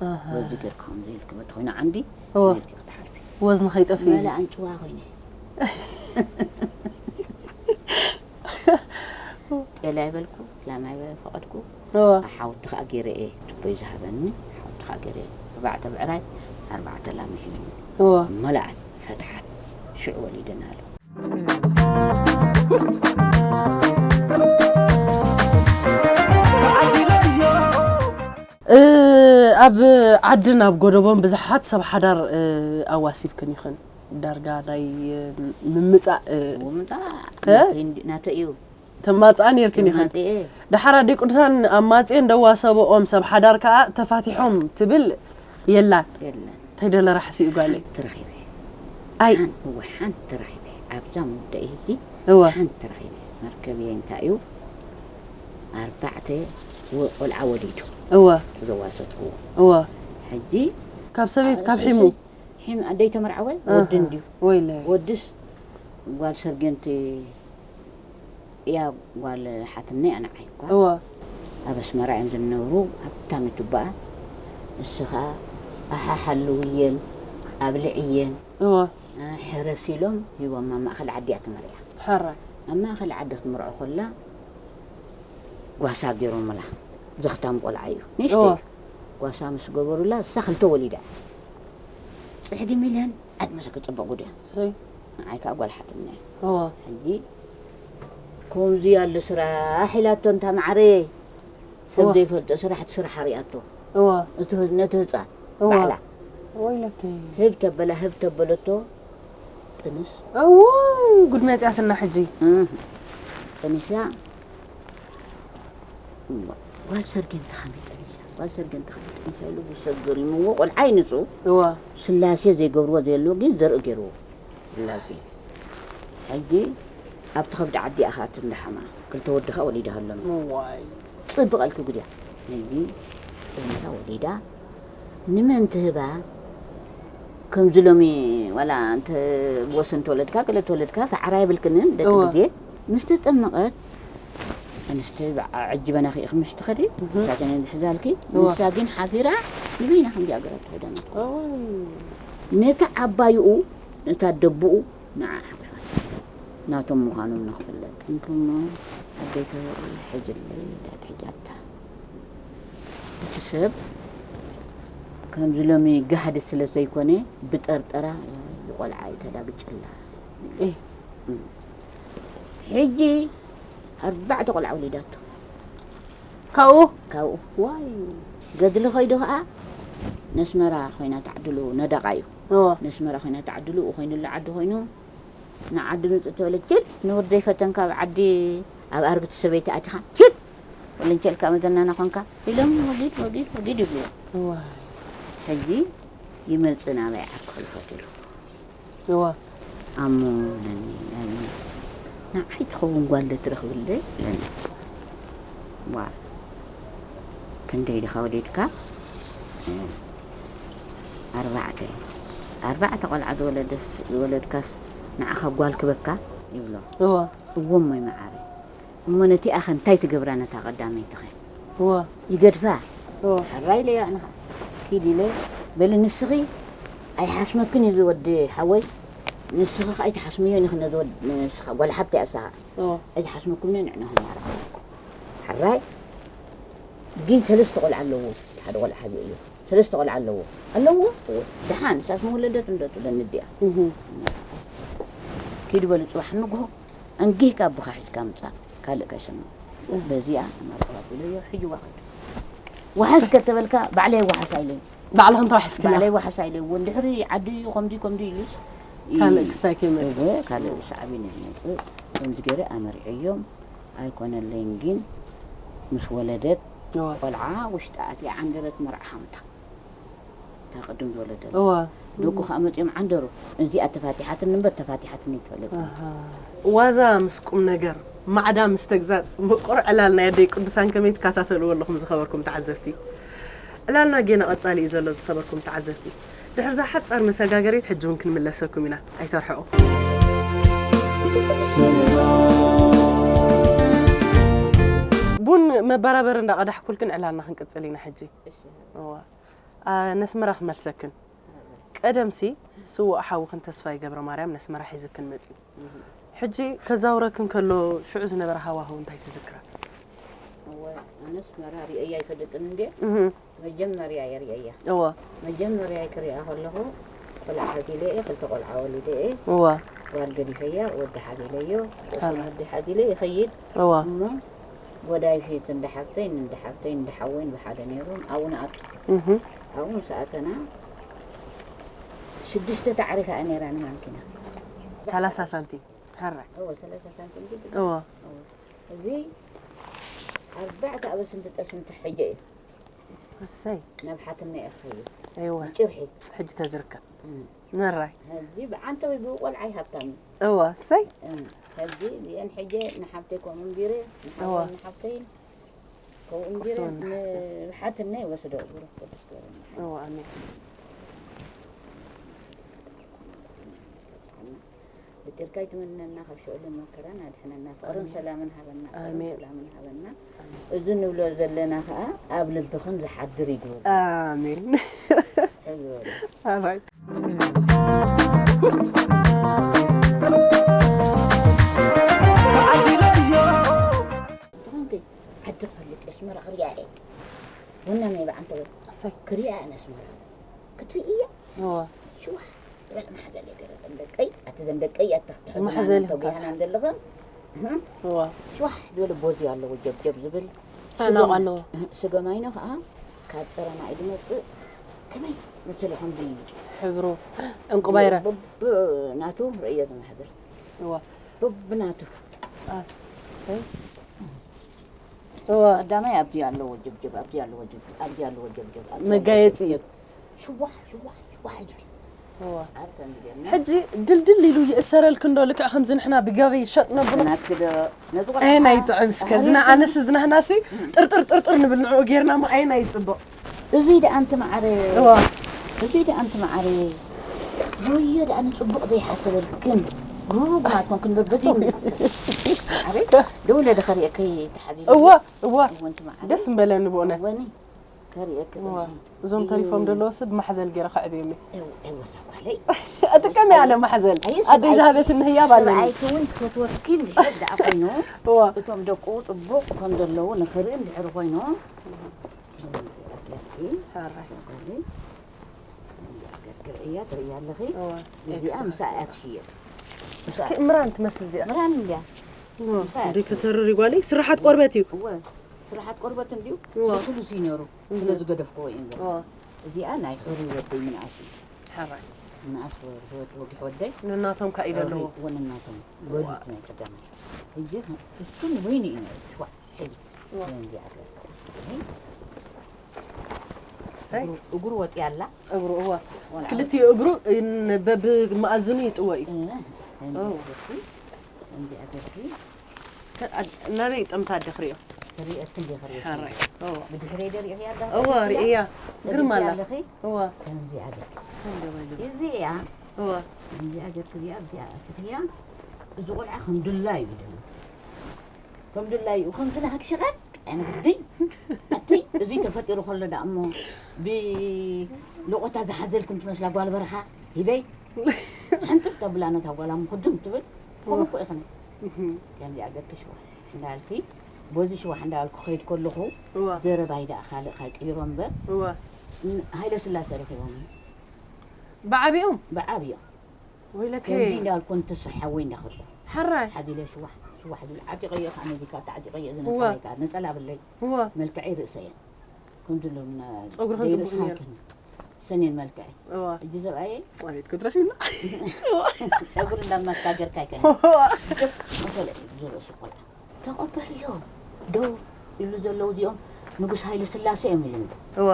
ኣሃ። በዚ ገርካ ከምዚ ኢልክ በቲ ኮይና ዓንዲ እወ ኢልክ ክትሓልፊ ወዝኒ ከይጠፍእ እዩ መላ ኣንጭዋ ኮይነ ጤል ኣይበልኩ ላም ኣይበ ፈቐድኩ እወ ሓውቲ ከዓ ገይረ እየ ትቦይ ዝሃበኒ ሓውቲ ከዓ ገይረ እየ ኣርባዕተ ብዕራይ ኣርባዕተ ላም ሒብኒ እወ መላኣት ፈትሓት ሽዑ ወሊደን ኣሎ እ፣ ኣብ ዓድን ኣብ ጎደቦን ብዙሓት ሰብ ሓዳር እ፣ ኣዋሲብክን ይኽን ዳርጋ ናይ እ፣ ምምፃእ እ፣ ምምፃእ እ? ናተ እዩ ተማፅኣ ነርክን ይኽን መፅኤ ደሓር ኣደይ ቅዱሳን ኣብ ማፅኤ እንደዋሰበኦም ሰብ ሓዳር ከዓ ተፋቲሖም ትብል የላን የለን እንታይ ደለ ራሕሲ እዩ ጓለይ ተረኺበ ኣይ። ሓን- እወ ሓንቲ ረኺበ ኣብዛ መወዳኢ ህጂ እወ ሓንቲ ረኺበ መርከብየ እንታይ እዩ ኣርባዕተ ወ- ቆልዓ ወሊዱ እወ ዘዋሰድክዎ እወ ሕጂ ካብ ሰበይት ካብ ሒሙ ሒም ኣደይ ተመርዓወ ወዲ እንድዩ ወይለ ወድስ ጓል ሰርጌንቲ እያ ጓል ሓትነ እያ ንዓይ እኳ እወ ኣብ ኣስመራ እዮም ዝነብሩ ኣብታ ምትባኣ እሱ ኸዓ ኣሓሓልውየን ኣብልዕየን እወ ሕረስ ኢሎም ሂቦማ ማእኸል ዓዲ እያ ተመርዒያ ሓራይ ኣብ ማእኸል ዓዲ ክትምርዖ ከላ ጓሳ ገይሮምላ ዘኽታም ቆልዓ እዩ ንእሽቶ እወ ጓሳ ምስ ገበሩላ እሳ ክልተ ወሊዳ ፅሕዲ ሚልዮን ዓድመ ክፅበቅ ጉድያ ሰይ ንዓይ ከዓ ጓል ሓትነ እወ ሕጂ ከምዚ ያለ ስራሕ ኢላቶ እንታ ማዕረ ሰብ እወ። ዘይፈልጦ ስራሕ ትስራሕ ሪኣቶ እወ እቲ ነቲ ህፃን እወ ባዕላ ወይለከይ ህብ ተበላ ህብ ተበለቶ ጥንስ እውይ ጉድ መፅያትና ሕጂ እህ። ጥንሻ ጓል ሰርጌን ተኸመይ ጥንሻ ጓል ሰርጌን ተኸመይ ጥንሻ ኢሉ ብሰብ ገሪምዎ ቆልዓ ይንፁ እወ ስላሴ ዘይገብርዎ ዘየለዎ ግን ዘርኢ ገይርዎ ስላሴ ሕጂ ኣብቲ ከብዲ ዓዲ ኣኻት እንዳሓማ ክልተ ወድኻ ወሊዳ ሃሎም ዋይ ጽብቕ ኣልኪ ጉድያ ሕጂ ጥንሻ ወሊዳ ንመን ትህባ ከምዚ ሎሚ ዋላ እንተ ወሰን ተወለድካ ገለ ተወለድካ ፈዓራ የብልክንን ደቂ እወ። ግዜ ምስ ተጠመቐት ኣንስቲ ዓጅበና ክኢኽ ምስ ትኸዲ ሳተነ ዝሕዛልኪ እወ። ንሳ ግን ሓፊራ ንበይና ከምዚ ኣገራት ትኸደና ነቲ ዓባይኡ ነታ ደቡኡ ንዓ ሓቂፋ ናቶም ምዃኖም ንኽፍለጥ እንክሞ ኣደይ ተበቒ ሕጅለይ እንዳትሕጃታ እቲ ሰብ ከምዚ ሎሚ ጋህዲ ስለ ዘይኮነ ብጠርጠራ ይቆልዓ እዩ ተላግጨላ እህ። ሕጂ ኣርባዕተ ቆልዓ ወሊዳቶ ካብኡ ካብኡ ዋይ ገድሊ ከይዱ ከዓ ነስመራ ኮይና ተዓድሉ ነደቓ እዩ እወ ነስመራ ኮይና ተዓድሉ ኮይኑሉ ዓዲ ኮይኑ ንዓዲ ምፅእ ተበለ ችድ ንወደይ ፈተንካ ኣብ ዓዲ ኣብ ኣርግቲ ሰበይቲ ኣቲኻ ችድ ወለንቸልካ መዘናና ኮንካ ኢሎም ወጊድ ወጊድ ወጊድ ይብልዎ ዋይ ሕጂ ይመፅእ ናበይ ዓርኩ ክልፈትሉ እወ ኣሞ ኢለኒ ኢለኒ ንዓይ ትኸውን ጓል ዶ ትረኽብለይ ኢለኒ ዋ ክንደይ ዲኻ ወሊድካ ኣርባዕተ ኣርባዕተ ቆልዓ ዝወለደስ ዝወለድካስ ንዓኻ ጓል ክበካ ይብሎ እወ እዎም ወይ መዓረ እሞ ነቲኣኸ እንታይ ትገብራ ነታ ቀዳመይትኸ እወ ይገድፋ እወ ሕራይ ኢለዮ ኣነ ኸዓ ኪድ ኢለ በሊ ንስኺ ኣይሓስመክን እዩ ዝወዲ ሓወይ ንስኺ ከዓ ኣይትሓስምዮ ንኽነ ዝወድ ንስኻ ጓል ሓብቲ እያ እሳኻ እወ ኣይትሓስመኩም ንዕና ክንባራ ሓራይ ግን ሰለስተ ቆልዓ ኣለዎ ሓደ ቆልዓ ሓዚ እዩ ሰለስተ ቆልዓ ኣለዎ ኣለዎ ደሓን ንሳስ መወለደት እንዶ ትብለኒ እዲኣ እህ ኪድ በሉ ፅባሕ ንግሆ ኣንጊህካ ኣቦኻ ሒዝካ ምፃእ ካልእ ከይሰምዕ በዚኣ መርዓዋ ብለዮ ሕጂ ዋኸድ ዋሓስ ከተበልካ ባዕለይ ዋሓስ ኣይለዩ ባዕልኽን ተዋሒስክና ባዕለይ ዋሓስ ኣይለዩ እውን ድሕሪ ዓዲ እዩ ከምዚ ከምዚ ኢሉስ ይ- ካልእ ክስታይ ከይመፅእ እወ፣ ካልእ ሳዕቤን እዩ ዝመፅእ ከምዚ ገይረ ኣመሪዐዮም ኣይኮነለይን ግን ምስ ወለደት እወ ቆልዓ ውሽጢ ኣትያ ዓንደረት መርዓ ሓምታ እታ ቅድም ዝወለደ እወ ደቁ ከዓ መፂኦም ዓንደሩ እዚኣ ተፋቲሓትኒ እምበር ተፋቲሓትኒ ይትፈለጥ ኣሃ። ዋዛ ምስ ቁም ነገር ማዕዳ ምስ ተግዛፅ ምቁር ዕላል ናይ ኣደይ ቅዱሳን ከመይ ትከታተልዎ ኣለኹም ዝኸበርኩም ተዓዘብቲ ዕላልና ጌና ቀፃሊ እዩ ዘሎ ዝኸበርኩም ተዓዘብቲ ድሕርዛ ሓፃር መሰጋገሪት ሕጂ እውን ክንምለሰኩም ኢና ኣይተርሕቑ ቡን መበራበር እንዳቐዳሕኩልክን ዕላልና ክንቅፅል ኢና ሕጂ እዋ ነስመራ ክመልሰክን ቀደምሲ ስዉእ ሓውኽን ተስፋይ ገብረ ማርያም ነስመራ ሒዝክን መፅዩ ሕጂ ከዛውረክን ከሎ ሽዑ ዝነበረ ሃዋህው እንታይ ትዝክራ ኣነስ መራ ሪኦያ ኣይፈልጥን እንዴ መጀመርያ እየ ሪኦያ እወ መጀመርያ ክሪኣ ከለኹ ቆልዓ ሓዚለ እየ ክልተ ቆልዓ ወሊደ እየ እወ ጓል ገዲፈያ ወዲ ሓዚለዮ እሱን ወዲ ሓዚለ ይኸይድ እወ እሞ ጎዳይ ፊት እንዳ ሓብተይ እንዳ ሓብተይ እንዳ ሓወይን ብሓደ ነይሮም ኣብኡ ንኣቱ እህ ኣብኡ ምስ ኣተና ሽዱሽተ ታዕሪፋ እያ ነይራ ንማንኪና ሰላሳ ሳንቲም ሕራይ እወ ሰላሳ ሳንቲም ግዲ እወ እዚ ኣርባዕተ ኣበስንቲ ጠስምቲ ሕጀ እዩ እሰይ። ናብ ሓትነ እየ ክኸይድ እወ። ጭርሒ ሕጂ ተዝርከብ እም። ነራይ ሕጂ ብዓንተ ወይ ብቆልዓ ይሃብካኒ እወ እሰይ እም። ሕጂ እዚአን ሕጂ ንሓፍተይ ከምኡ እንዲረ እወ። ንሓፍተይን ከምኡ እንዲረ ቅርሲ ወንድ ሓስከ። ንሓትነ ይወስዶ ብሩክ ቅዱስ ገብርኤል እወ ኣሜን ብጢርካ ይትመነና ካብ ሽዑልን መከራን ኣድሕነና ፍቅርን ሰላምን ሃበና ፍቅርን ኣሜን። ሰላምን ሃበና እዚ ንብሎ ዘለና ከዓ ኣብ ልብኽን ዝሓድር ይግበሩ ኣሜን ሕዝበሩ ኣራይ ትኾንኪ ዓዲ ክፈልጥ የስመራ ክሪኣ እየ ቡና ናይ በዓንተ እሰይ ክሪኣ እየ ነስመራ ክትርኢ እያ እወ ሽዋ ዝበለ ማሕዘል የገረጠን ደቀይ ኣቲ ዘን ደቀይ ኣተክትሕጉናን ማሕዘል ተጉያናን ዘለኽን እወ ሽዋ ዝበለ ቦዚ ኣለዎ ጀብጀብ ዝብል ኣናቕ ኣለዎ ስገማይኖ ከዓ ካብ ፀረና እዩ ዝመፅእ ከመይ መሰለ ከምዚ ሕብሩ ዕንቁ ባይረ ብብ ናቱ ርእዮ ዝመሕደር እወ ብብ ናቱ ኣሰይ እወ ቀዳማይ ኣብዚ ኣለዎ ጀብጀብ ኣብዚ ኣለዎ ጀብጀብ ኣብዚ ኣለዎ ጀብጀብ ኣብዚ ኣለዎ መጋየፂ እዩ ጀብጀብ። ሽዋሕ ሽዋሕ ሽዋሕ ይብል እወ ኣብ ከምዚ ጌርና ሕጂ ድልድል ኢሉ ይእሰረልክ እንዶ ልክዕ ከምዚ ንሕና ብጋበይ ይሸጥ ነብሎ ናትክዶ ነዚ ቆልዓ ኣየናይ ጥዕም እስከ ዝና ኣነስ ዝናህናሲ ጥርጥር ጥርጥር ንብል ንዕኡ ጌርና ሞ ኣየናይ ይፅብቕ እዚ ደኣ ኣንቲ መዓረ እወ እዚ ደኣ ኣንቲ መዓረ ዮዮ ደኣ ንፅቡቕ ዘይሓሰበልክን ሩሩግ ናትኮንክን በበዚ ዓበይ ደው ኢለ ዶ ከሪአከይ ተሓዚለ እወ እወ ወንቲ መዓረ ደስ ምበለኒ ብእውነት ወኒ ከሪአክ እወ እዞም ተሪፎም ዘለዉ ስብ ማሕዘል ገይረ ከዕብዮም እየ እወሳ ጓለይ እጥቀም ያለ ማሕዘል ኣየስ ኣደይ ዝሃበትኒ ህያብ ኣለኒ ሰብኣይኪ እውን ክፈትወኪ እንድሕር ደኣ ኮይኑ እወ እቶም ደቁ ፅቡቕ ከም ዘለዉ ንኽርኢ እንድሕር ኮይኑ ሓራይ ገርግር እያ ትርእያ ኣለኺ እወ እዚኣ ምሳ እያ ትሽየጥ እስኪ እምራን ትመስል እዚኣ ምራን እንድያ እንዴ ከተርር ይጓለይ ስራሓት ቆርበት እዩ እወ ስራሓት ቆርበት እንድዩ እወ። ስሉስ እዩ ነሩ ስለ ዝገደፍክዎ እዩ እምበር እወ እዚኣ ናይ ሕሩይ ወደይ ምንኣስ እዩ ሓራይ ምንኣስ ህይወት ወጊሕ ወደይ ንናቶም ካኢደ ኣለዎ ወንናቶም ወሉድ ናይ ቀዳማይ ሕጂ እሱን ወይኒ እዩ ነሩ ሽዋ ሕዚ እዚኣ እሰይ እግሩ ወጢ ኣላ እግሩ እዋ ክልቲኡ እግሩ በብመኣዝኑ ይጥወ እዩ እንዲኣ ገርኪ ናበይ ጠምታ ኣደ ክሪኦ ክሪኦ እስክንዲ ክሪኦ ሓራይ ብድሕረይ ደሪኦ ያለ እዋ ርእያ ግርማ ኣላ እዋ ከምዚኣ ገርኪ ሰንደባይ እዚኣ እዋ ከምዚኣ ገርኪ እዚኣ እዚኣ ክትያ እዚ ቆልዓ ከም ድላ እዩ ደሎ ከም ድላ እዩ ከምዚ ናሃግሽቐ ኣነ ግዲ ኣቲ እዚ ተፈጢሩ ከሎ ደኣ እሞ ብልቆታ ዝሓዘልክን ትመስላ ጓል በረኻ ሂበይ ሕንጥር ተብላ ነታ ጓል ኣሞ ክድም ትብል ከምኡ እኮ ኢኽኒ ከምዚኣ ገርኪ ሽዋ እንዳልኪ በዚ ሽዋ እንዳልኩ ከይድ ከለኹ እዋ ዘረባይ ደኣ ካልእ ካይቅይሮ እምበር እዋ ሃይለ ስላሴ ረኺቦም ብዓቢኦም ብዓብዮም ወይለከ ከምዚ እንዳልኩ እንተሰሓወይ እንዳኸድኩ ሓራይ ሓዚለ ሽዋሕ ሽዋሕ ዝብል ዓጢቐዮ ከዓ ነዚ ካብቲ ዓጢቐዮ እዚ እዋ። ነፃ ነፃ ላብለይ እዋ መልክዐይ ርእሰየን ከምድሎም ፀጉርኽን ፅቡቕ ነይሩ። ሰኔን መልክዐይ እዋ እጂ ሰብኣየ ቆሬት ክትረኺብና ፀጉሪ እንዳማሳገርካ ይከነ መሰለ ዝርእሱ ቆልዓ ተቐበልዮ ደው ይብሉ ዘለዉ እዚኦም ንጉስ ሃይለ ስላሴ እዮም ኢሉኒ እዋ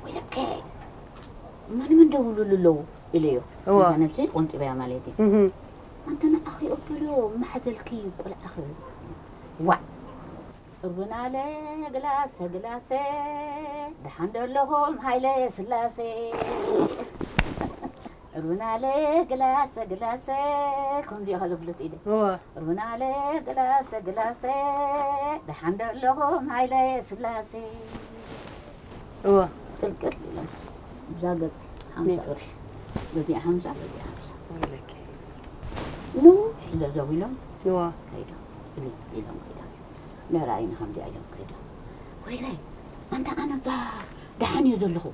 ወይለከ መን መን ደውሉሉ ኣለዉ ኢለዮ እዋ። ነብሲ ቆንጢበያ ማለት እዩ እህ ኣንተ ንዓኺ ይቕበልዮ ማሕዘልኪ ቆልዓኺ ዋዕ እርብናለ ግላሰ ግላሰ ደሓን ደለኹም ሃይለ ስላሴ እርብናለ ግላሰ ግላሰ ከምዚኦ ከዘብለት ኢደ እዋ እርብናለ ግላሰ ግላሰ ደሓን ደለኹም ሃይለ ስላሴ እዋ ቅልቅል ኢሎም ብዛ ገጽ ሓምሳ ቅርሺ በዚኣ ሓምሳ በዚኣ ሓምሳ ወይለከ ንውሕ ኢለ ዘው ኢሎም እዋ ከይዶም ኢሎም ኢሎም ከይዶም ነራእይኒ ከምዚኣ ኢሎም ከይዶም ወይለይ ኣንታ ኣነ ባ ደሓን እየ ዘለኹ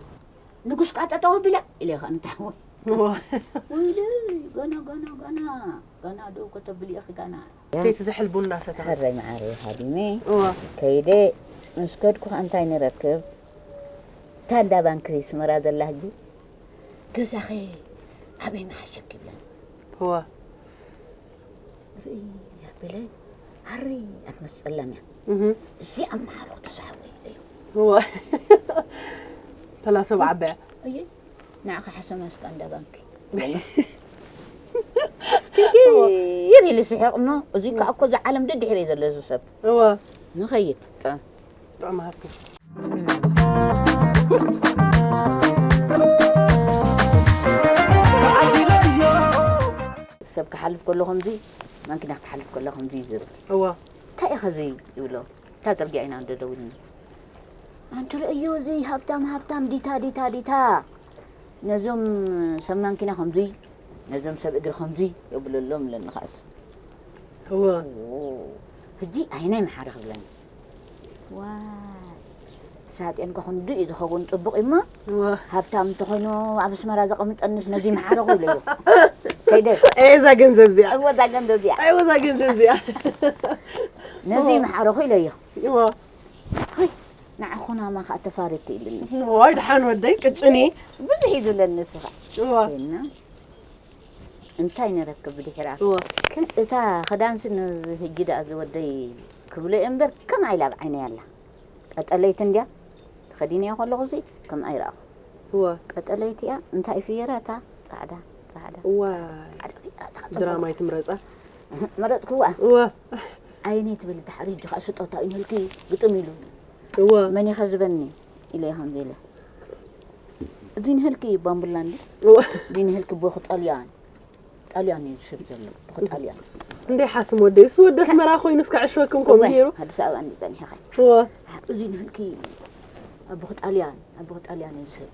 ንጉስ ቃጠጠው ቢላ ኢለ ከ እንታወይ እዋ ወይለይ ገና ገና ገና ገና ደው ከተብል ኢኺ ገና ከይቲ ዝሕል ቡና ሰተኻ ሕረይ መዓረይ ሃዲመ እዋ ከይደ ምስ ከድኩ ከ እንታይ ንረክብ እታ እንዳ ባንክ ስመራ ዘላ ሕጂ ገዛኸ ኣበይ መሓሸክ ይብለኒ እዋ ርእይ ኣበለ ሃሪ ኣትመስ ጸላም እያ እህ እዚ ኣመሓሮ ተሳሕወ እዩ እዋ ፈላሰብ ዓባያ። እይ ንዓኻ ሓሰማ እስካ እንዳ ባንኪ ይር ኢሉ ስሕቕ እሞ፣ እዚ ከዓ እኮ እዚ ዓለም ደድሕሪ እዩ ዘሎ እዚ ሰብ። እወ ንኸይድ ጥዑም ሃብቲ። ሰብ ክሓልፍ ከሎ ከምዚ፣ ማንኪና ክትሓልፍ ከሎ ከምዚ እዩ ዝብል። እወ እንታይ ኢኻ እዚ ይብሎ። እታ ፅርግያ ኢና እንዶ ደው ኢልና። ኣንተ ርእዮ እዚ ሃብታም ሃብታም ዲታ ዲታ ዲታ። ነዞም ሰብ ማንኪና ከምዚ፣ ነዞም ሰብ እግሪ ከምዚ የብለሎም ኣለኒ ከኣስ። እወ ሕጂ ኣይናይ መሓረ ክብለኒ። ዋይ ሳጤንካ ክንዱ እዩ ዝኸውን ጽቡቕ እሞ እወ ሃብታም እንተኾይኑ ኣብ ኣስመራ ዘቐምጠንስ ነዚ መሓረኹ ኢለዮ። ከይደ እዛ ገንዘብ እዚኣ እወ እዛ ገንዘብ እዚኣ እወ እዛ ገንዘብ እዚኣ ነዚ መሓረኹ ኢለዮ። እወ ወይ ንዓኹናማ ከዓ ተፋርት ኢልኒ። ዋይ ደሓን ወደይ ቅጭኒ ብዙሕ እዩ ዝብለኒ ንስኻ እወ እና እንታይ ንረክብ ብድሕራ እወ ግን እታ ክዳንሲ ንህጂ ደኣ ዝወደይ ክብሎ እየ እምበር ከምኣ ኢላ ኣብ ዓይነይ ኣላ ቀጠለይቲ እንድያ ተኸዲነዮ ከለኹ ሲ ከምኣ ይረኣኹ እወ ቀጠለይቲ እያ እንታይ ፍየራ እታ ፃዕዳ ፃዕዳ ዋይ ፃዕዳ ፍየራ እታ ድራማ ይትምረፃ መረጥክዋ እወ ዓይነይ ትብል ድሓር ህጂ ከዓ ስጦታ እዩ ንልኪ ግጥም ኢሉ እወ መን ኢኻ ዝበኒ ኢለ እየ ከምዚ ኢለ እዚ ንህልኪ ባምቡላ እንዲ እወ እዚ ንህልኪ ብኽ ጣልያን ጣልያን እዩ ዝስብ ዘሎ ብኽ ጣልያን እንደ ሓስም ወደ እሱ ወደ ኣስመራ ኮይኑ እስካ ዕሽወክም ከምኡ ገይሩ ኣዲስ ኣበባ እንዲ ጸኒሕኻ እወ እዚ ንህልኪ ኣብ ብኽ ጣልያን ኣብ ብኽ ጣልያን እዩ ዝስብ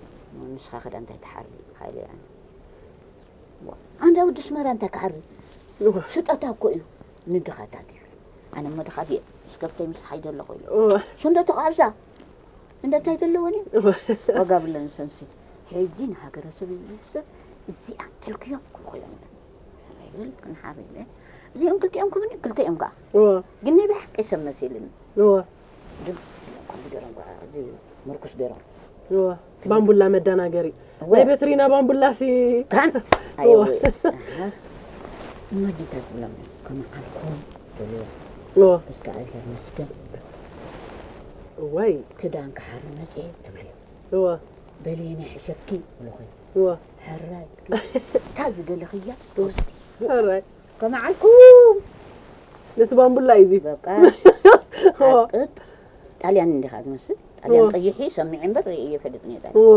ንስኻ ክዳ እንታይ ትሓሪ ኢኻ ኢለ እየ ኣነ ኣንዳ ወዲ ኣስመራ እንታይ ክሓሪ እወ ስጦታ እኮ እዩ ንድኻታት እዩ ኣነ እሞ ድኻ ድየ ምስ ከብተይ ምስ ሓይ ዘለኹ ኢለ እወ ሽንዶ ተቓብዛ እንደ እንታይ ዘለወን እዩ ዋጋ ብለን ሰንሲ ሕጂ ንሃገረሰብ ይብልሰብ እዚኣ ተልክዮም ክልኮዮም ይብል ክንሓር ኢለ እዚኦም ክልቲኦም ክብኒ ክልቲኦም ከዓ እወ ግን ናይ ብሓቂ ሰብ መሲልኒ እወ ግን ከምኡ ገይሮም ከዓ እዚ ምርኩስ ገይሮም እወ ባምቡላ መደናገሪ እወ። ናይ በትሪና ባምቡላ ሲ ካን እወ። ኣይወ እመዲታት ብሎም ከመዓልኩም ትብልዮ እወ እስከ ኣልሄር መስገን እወይ ክዳን ክሓሪ መፅየ ትብልዮ እወ በልየና ሕሸኪ ብልኹ እወ ሕራይ እታ ዝደለኽያ ትወስዲ ሕራይ ከመዓልኩም ነቲ ባምቡላ እዩ እዚ በቃ እወ ዓጥጥ ጣልያን እንዲኻ ዝመስል ጣልያን እወ። ቀይሒ ሰሚዐ እምበር ርእየ ፈልጥ ነጣ እወ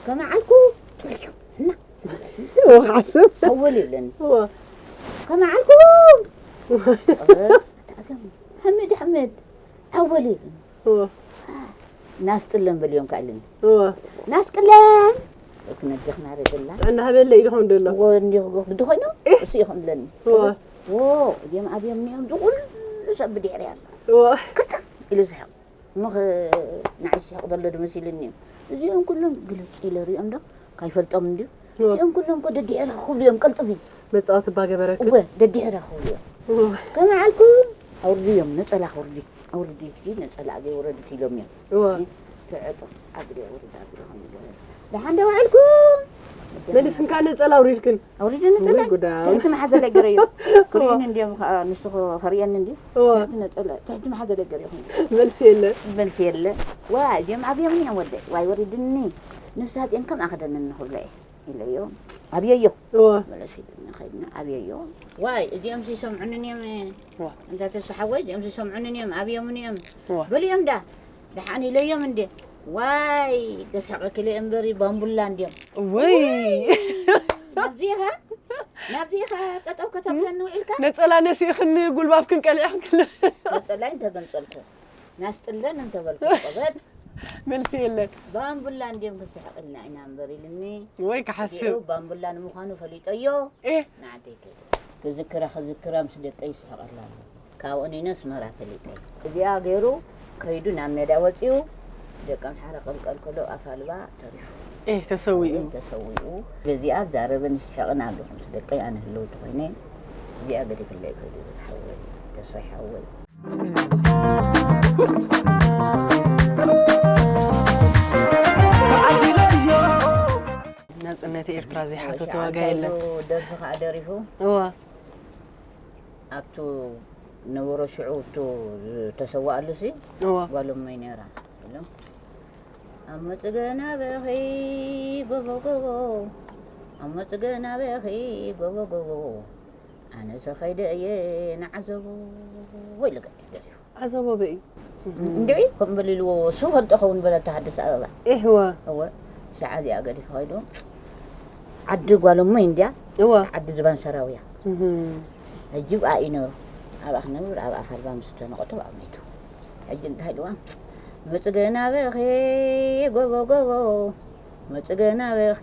ከመዓልኩም ትብልዮ እና እወ ሓስብ ኣወል ይብለኒ እወ ከመዓልኩም ሓመድ ሓመድ ኣወል ይብለኒ እወ ናስጥለን በልዮም ከኣልኒ እወ ናስቅለን ክነግኽና ርግላ ጥዕና ሃበለ ኢልኹም ደሎ እዎ እንዲኹ ግዲ ኮይኑ እሱ ይኹም ብለኒ እወ ዎ እዚኦም ኣብዮም እኒኦም ዝኹሉ ሰብ ብድሕሪ ኣሎ እወ ክርታ ኢሉ ዝሕቕ እሞ ንዓይ ዝስሕቕ ዘሎ ድመሲልኒ እዮም እዚኦም ኩሎም ግልጭ ኢለ ሪኦም ዶ ካይፈልጦም እንድዩ እዚኦም ኩሎም ኮ ደድሕረ ክብሉ እዮም ቀልጥፍ እዩ መፃወቲ እባ ገበረክ እወ ደድሕረ ክብሉ እዮም እወ ከመዓልኩም ኣውርድዮም ነፀላ ክውርዲ ኣውርዲ ሕጂ ነፀላ ዘይወረዱት ኢሎም እዮም እወ ትዕጡ ኣግሪ ኣውርድ ኣግሪ ከም ዝበለ ደሓን ዶ ውዕልኩም መሊስንካ ነፀላ ኣውሪድክን ኣውሪደ ነፀላ ወይ ጉዳም። ትሕቲ መሓዘለይ ገረዮ ክርእዩን እንዲዮም ከዓ ንሱ ከርእየኒ እንዲ እወ ትሕቲ ነፀላ ትሕቲ መሓዘለይ ገረኹም መልሲ የለ መልሲ የለ ዋ እዚኦም ኣብዮም እዮም ወደ ዋይ ወሪድኒ ንሳጤን ከም ኣኽደንኒ ክብሎ እየ ኢለዮ ኣብየዮ እወ መለስ ኢሉኒ ከይድና ኣብየዮ ዋይ እዚኦም ሲሰምዑንን እዮም እወ እንዳ ተስፋ ሓወይ እዚኦም ሲሰምዑንን እዮም ኣብዮምን እዮም እወ በልዮም ዳ ደሓን ኢለዮም እንዴ ዋይ ገሳቀ ክለ እምበሪ ባምቡላ እንዲዮም ወይ ናብዚኻ ናብዚኻ ጠጠው ከተብለኒ ውዒልካ ነፀላ ነሲእኽን ጉልባብክን ቀሊዕኽን ነፀላይ እንተገንፀልኩ ናስጥለን እንተበልኩ ቆበት መልሲ የለን ባምቡላ እንዲዮም ክንስሕቅልና ኢና እምበር ኢልኒ ወይ ክሓስብ ባምቡላ ንምዃኑ ፈሊጠዮ ኤ ንዓደይ ከይደ ክዝክራ ክዝክራ ምስ ደቀይ ይስሕቀላ ኣሎ ካብኡን ኢነ ኣስመራ ፈሊጠ እዚኣ ገይሩ ከይዱ ናብ ሜዳ ወፂኡ ደቂ ኣምሓራ ቀልቀል ከሎ ኣፋልባ ተሪፉ ኤ ተሰዊኡ ተሰዊኡ በዚኣ ዛረብን ይስሕቅን ኣለኹ ምስ ደቀይ ኣነ ህልውቲ ኮይነ እዚኣ ገዲፍለይ ከይዱ ሓወይ ተስፋይ ሓወይ ናፅነት ኤርትራ ዘይሓተተ ዋጋ የለን ደርፊ ከዓ ደሪፉ እዋ ኣብቱ ነበሮ ሽዑ እቱ ዝተሰዋኣሉ ሲ እዋ ጓሎም መይ ነራ ኢሎም ኣብ መጽገና በኺ ጎቦ ጎቦ፣ ኣብ መጽገና በኺ ጎቦ ጎቦ፣ ኣነሰ ኸይደ እየ ንዓዘቦ። ወይ ልገ ደሪፉ። ዓዘቦ በይ። እንድዒ፣ ከምኡ በል ኢልዎ፣ እሱ ፈልጦ ኸውን በለታ ሓድስ ኣበባ። ኤህወ። እወ፣ ሻዓ እዚኣ ገዲፉ ኸይዱ። ዓዲ ጓል እሞ እንድያ፣ እወ። ዓዲ ዝባን ሰራውያ። እህም። ሕጂ ብኣ እዩ ነሩ። ኣብኣ ክነብር፣ ኣብኣ ፋልባ ምስ ተነቐቶ ኣብኣ ሞይቱ። ሕጂ እንታይ ኢልዋ? መጽገና በኺ ጎቦ ጎቦ፣ መጽገና በኺ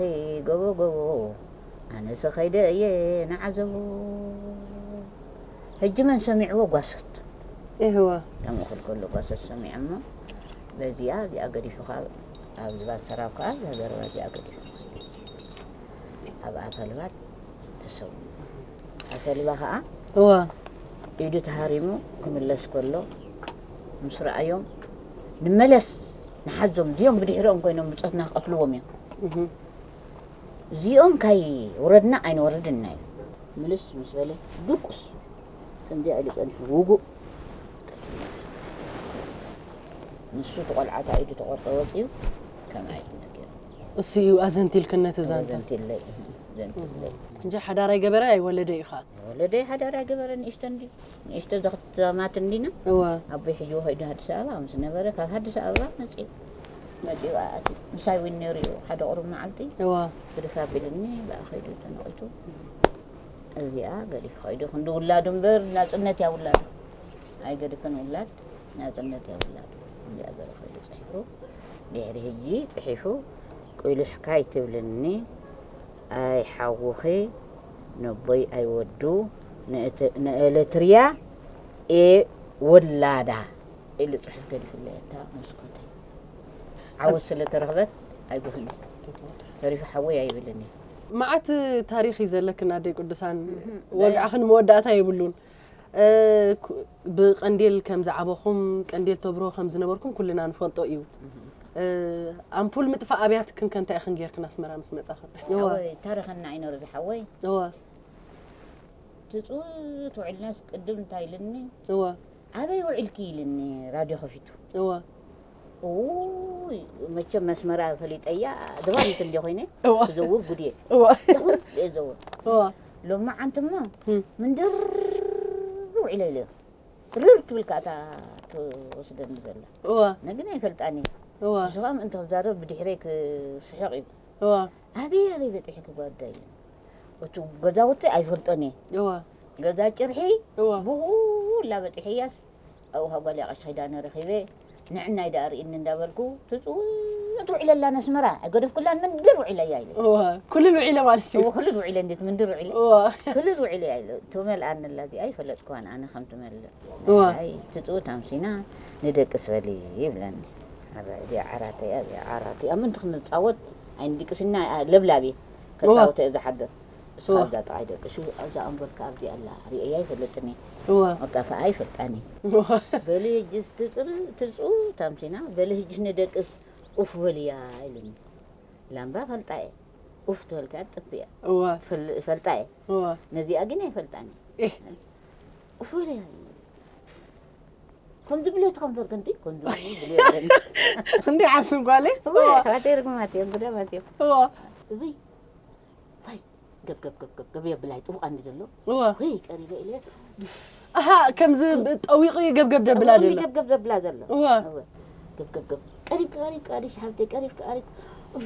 ጎቦ ጎቦ፣ ኣነሰ ኸይደ እየ ንዓዘቦ። ሕጂ መን ሰሚዕዎ? ጓሶት። እህወ። ከምኡ ክልከሎ ጓሶት ሰሚዐ እሞ፣ በዚኣ እዚኣ ገዲፉ ካብ ኣብ ዝባን ሰራው ከኣ ዝሃገረዋ እዚኣ ገዲፉ። ኣብ ኣፈልባት ተሰው። ኣፈልባ ከኣ እወ። ኢዱ ተሃሪሙ ክምለስ ከሎ ምስ ረኣዮም፣ "ንመለስ፣ ንሓዞም፣ እዚኦም ብድሕሪኦም ኮይኖም ብጾትና ክቐትልዎም እዮም። እህም። እዚኦም ካይ ውረድና ኣይንወርድና እዩ." ምልስ ምስ በለ፣ ድቁስ ከምዚኣ ኢሉ ጸኒሑ፣ ውጉእ። ንሱ እቲ ቆልዓ እታ ኢዱ ተቖርጠ ወጺኡ፣ ከምኣ ኢሉ ነገር። እሱ እዩ ኣዘንቲልክን ነቲ ዛንታ። ኣዘንቲለይ፣ ኣዘንቲለይ። እንጂ ሓዳር ኣይገበረ ኣይወለደ እዩ ኸኣ። ወለደይ ሓዳር ኣይገበረ፣ ንእሽቶ እንዲ፣ ንእሽቶ ዘኽተማት እንዲና። እወ። ኣቦይ ሕጂ ወኸይዱ ኣዲስ ኣበባ ምስ ነበረ፣ ካብ ኣዲስ ኣበባ መጺኡ፣ መጺኡ ኣቲ ምሳይ እውን ነይሩ እዩ፣ ሓደ ቁሩብ መዓልቲ። እወ። ግድፍ ኣቢልኒ፣ ብኣ ኸይዱ ተነቒቱ። እዚኣ ገዲፉ ኸይዱ፣ ክንዲ ውላዱ እምበር፣ ናጽነት እያ ውላዱ። ኣይገድፍን ውላድ፣ ናጽነት እያ ውላዱ። እዚኣ ገለ ኸይዱ ጽሒፉ፣ ድሕሪ ሕጂ ጽሒፉ፣ ቁሉሕካ ኣይትብልኒ፣ ኣይ ሓውኺ፣ ነቦይ ኣይወዱ፣ ንእት-፣ ንኤለትርያ እየ ወላዳ ኢሉ ጽሑፍ ገዲፉለይ፣ እታ መስኮተይ። ዓወት ስለ ተረኽበት ኣይጉህን። ተሪፉ ሓወይ ኣይብልን እየ። መዓት ታሪኽ እዩ ዘለክን ኣደይ ቅዱሳን። እህም። ወግዕኽን መወዳእታ የብሉን። እ፣ ኩ-፣ ብቀንዴል ከም ዝዓበኹም፣ ቀንዴል ተብርሆ ከም ዝነበርኩም ኩልና ንፈልጦ እዩ። እህም። እ፣ ኣምፑል ምጥፋእ ኣብያትክን ከ እንታይ ኢኽን ጌርክን ኣስመራ ምስ መጻኽን? እወ። ሓወይ፣ ታሪኸና ኣይነሩ ዝሓወይ። እወ። ትጽውት ውዕልናስ ቅድም እንታይ ኢልኒ? እወ። ኣበይ ውዒልኪ ኢልኒ ራድዮ ከፊቱ። እወ። ኡይ፣ መቸም መስመራ ፈሊጠያ፣ ዘባሪት እንዲ ኮይነ፣ እወ። ክዘውር ጉድየ። እወ። ይኹን፣ እየ ዘውር። እወ። ሎማዓንትማ፣ እም። ምንድር ውዒለ ኢለ። ርር ትብል ከኣ እታ ትወስደኒ ዘላ። እወ። ነግን ኣይፈልጣን እየ። እወ። ንሱ ከኣ ምእንቲ ክዛረብ ብድሕረይ ክስሕቕ እዩ። እወ። ኣበይ፣ ኣበይ በጺሕኪ ጓዳይ? እቲ ገዛውቲ ኣይፈልጦን እየ። እወ። ገዛ ጭርሒ እወ። ብኡ ላ በጺሐያስ ኣብኡ ካብ ጓል ያቐሽ ኺዳነ ረኺበ፣ ንዕናይ ደኣ ርእኒ እንዳበልኩ፣ ትጽውት ውዒለ ኣላ ነስመራ፣ ኣይገደፍኩላን ምንድር ውዒለ እያ ኢለ። እወ። ኩሉል ውዒለ ማለት እዩ። እወ፣ ኩሉል ውዒለ እንዴት ምንድር ውዒለ? እወ። ኩሉል ውዒለ እያ ኢለ። ትመልኣኒ ኣላ እዚኣ ኣይፈለጥኩዋን ኣነ ከም ትመልእ። እወ። ኣይ፣ ትጽውት ኣምሲና ንደቅስ በሊ ይብለኒ። ኣረ፣ እዚኣ ዓራተይ እያ፣ እዚኣ ዓራተይ እያ። ምእንቲ ክንጻወት ኣይንድቅስና፣ ለብላብ እየ። እወ። ከጻውቶ እየ ዝሓድር። እወ። እስኻ ኣብዛ ጥቓይ ደቅሱ፣ ኣብዛ ኣንጎልካ ኣብዚኣ ኣላ። ርእየያ ኣይፈልጥን እየ። እወ። መጋፍኣ ኣይፈልጣን እየ። እወ። በሊ ህጅስ ትጽር-፣ ትጽውት ኣምሲና፣ በሊ ህጅስ ንደቅስ ኡፍ በልያ ኢሉኒ። ላምባ ፈልጣ እየ። ኡፍ ትበልካ ትጥፍእ እያ። እወ። ትፈል-፣ ፈልጣ እየ። እወ። ነዚኣ ግን ኣይፈልጣን እየ። ኤህ። ኡፍ በልያ። ከምዚ ብለትካ እምበር ከንቲ፣ ከምዚ ብለትካ። እንዲ ዓስም ጓለይ። እወ፣ እወ። ኣሕዋተይ ርጉማት እዮም፣ ጉዳማት እዮም። እወ። እብይ፣ ፋይ፣ ገብ፣ ገብ፣ ገብ፣ ገብ፣ ገብ የብላይ፣ ጥቡቕ ኣንዲ ዘሎ። እወ። ወይ፣ ቀሪበ ኢለ። ኣሃ፣ ከምዚ ብ-፣ ጠዊቑ ገብገብ ደብላ ጠዊቑ ዘሎ። ገብገብ ዘብላ ዘሎ። እወ። እወ። ገብ፣ ገብ፣ ገብ። ቀሪብ፣ ቀሪብ፣ ቀሪሽ ሓብተይ፣ ቀሪብ፣ ቀሪብ። ኡፍ፣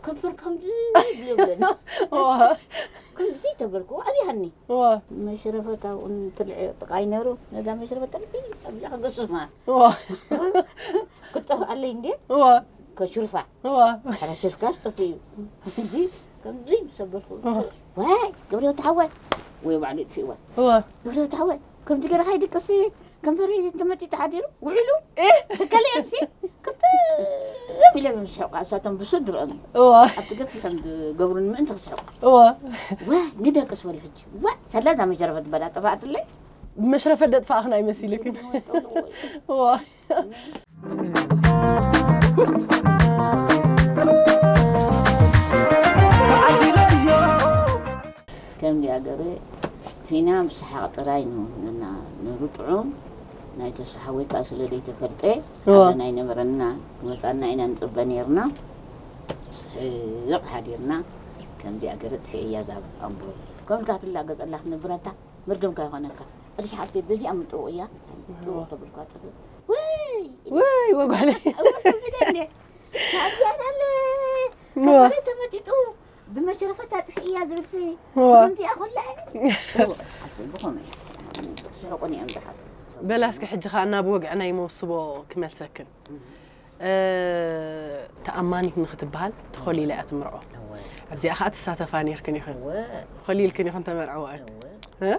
ከንፈር ከምዚ ብሎ ይብለኒ። እወ። ከምዚ ተበልኩ፣ ኣብይ ሃኒ። እወ። መሽረፈት ኣብኡ እንትልዕ ጥቓይ ነይሩ። ነዛ መሽረፈት ጠልፊ ኣብዚኣ ክገስማ። እወ። ክጠፍኣለይ እንዴ? እወ። ከሽርፋ። እወ። ሕረ ሽፍካስ ጠፊኡ። እዚ ከምዚ ምስ ኣበልኩ፣ እወ። ዋይ፣ ገብረህይወት ሓወይ። ወይ ባዕሉ ይጥፊእዋ። እወ። ገብረህይወት ሓወይ፣ ከምዚ ገይርካ ይድቅስ፣ ከንፈረይ ተመጢጡ ሓዲሩ፣ ውዕሉ። ኤህ! ትከለ እምሲ፣ ክጥም ኢለ ብምስሕቋ፣ እሳቶም ብስድርኦም እዩ። እወ። ኣብቲ ገፊሖም ዝገብሩኒ ምእንቲ ክስሕቁ። እወ። ዋ፣ ንደቅስ በሉ ሕጂ። ዋ፣ ሰላ እዛ መሽረፈት በላ ጠፋኣትለይ። ብመሽረፈት ደጥፋእኽን ኣይመሲልክን። እወ። ከምዚኣ ገረ ፊና ብሰሓቕ ጥራይ ነው እና ነሩ ጥዑም ናይ ተስፋ ሓወይ ከዓ ስለ ዘይተፈልጠ እወ። ሓዘን ኣይነበረና። ክመፃና ኢና ንፅበ ነርና። ስሕቕ ሓዲርና። ከምዚኣ ገለ ትሕእያ ዛብ ኣምቦ ከምልካ ትላገፀላ ክትነብረታ። መርገምካ ይኾነካ። ኣዲስ ሓፍተይ በዚኣ ምጥውቕ እያ። ጥውቕ ተብልኳ ጥፍእ። ወይ ወይ ወጓለ እወ፣ ትብለ እንዴ? ናብዚኣ ዳለ እወ። ከመይ ተመጢጡ ብመሽረፈት ኣጥፊእያ ዝብልሲ እወ። ከምዚኣ ኮላ እወ፣ ኣቲ ብኸመይ ስሕቁን እዮም ዝሓት። በላ እስኪ ሕጂ ኸዓ ናብ ወግዕና ይመውስቦ ክመልሰክን። እ፣ ተኣማኒት ንኽትበሃል ተኾሊላ እያ ትምርዖ። ኣብዚኣ ኸዓ ትሳተፋ ነርክን ኢኽን። ኾሊልክን ኢኽን ተመርዕዋ። እ?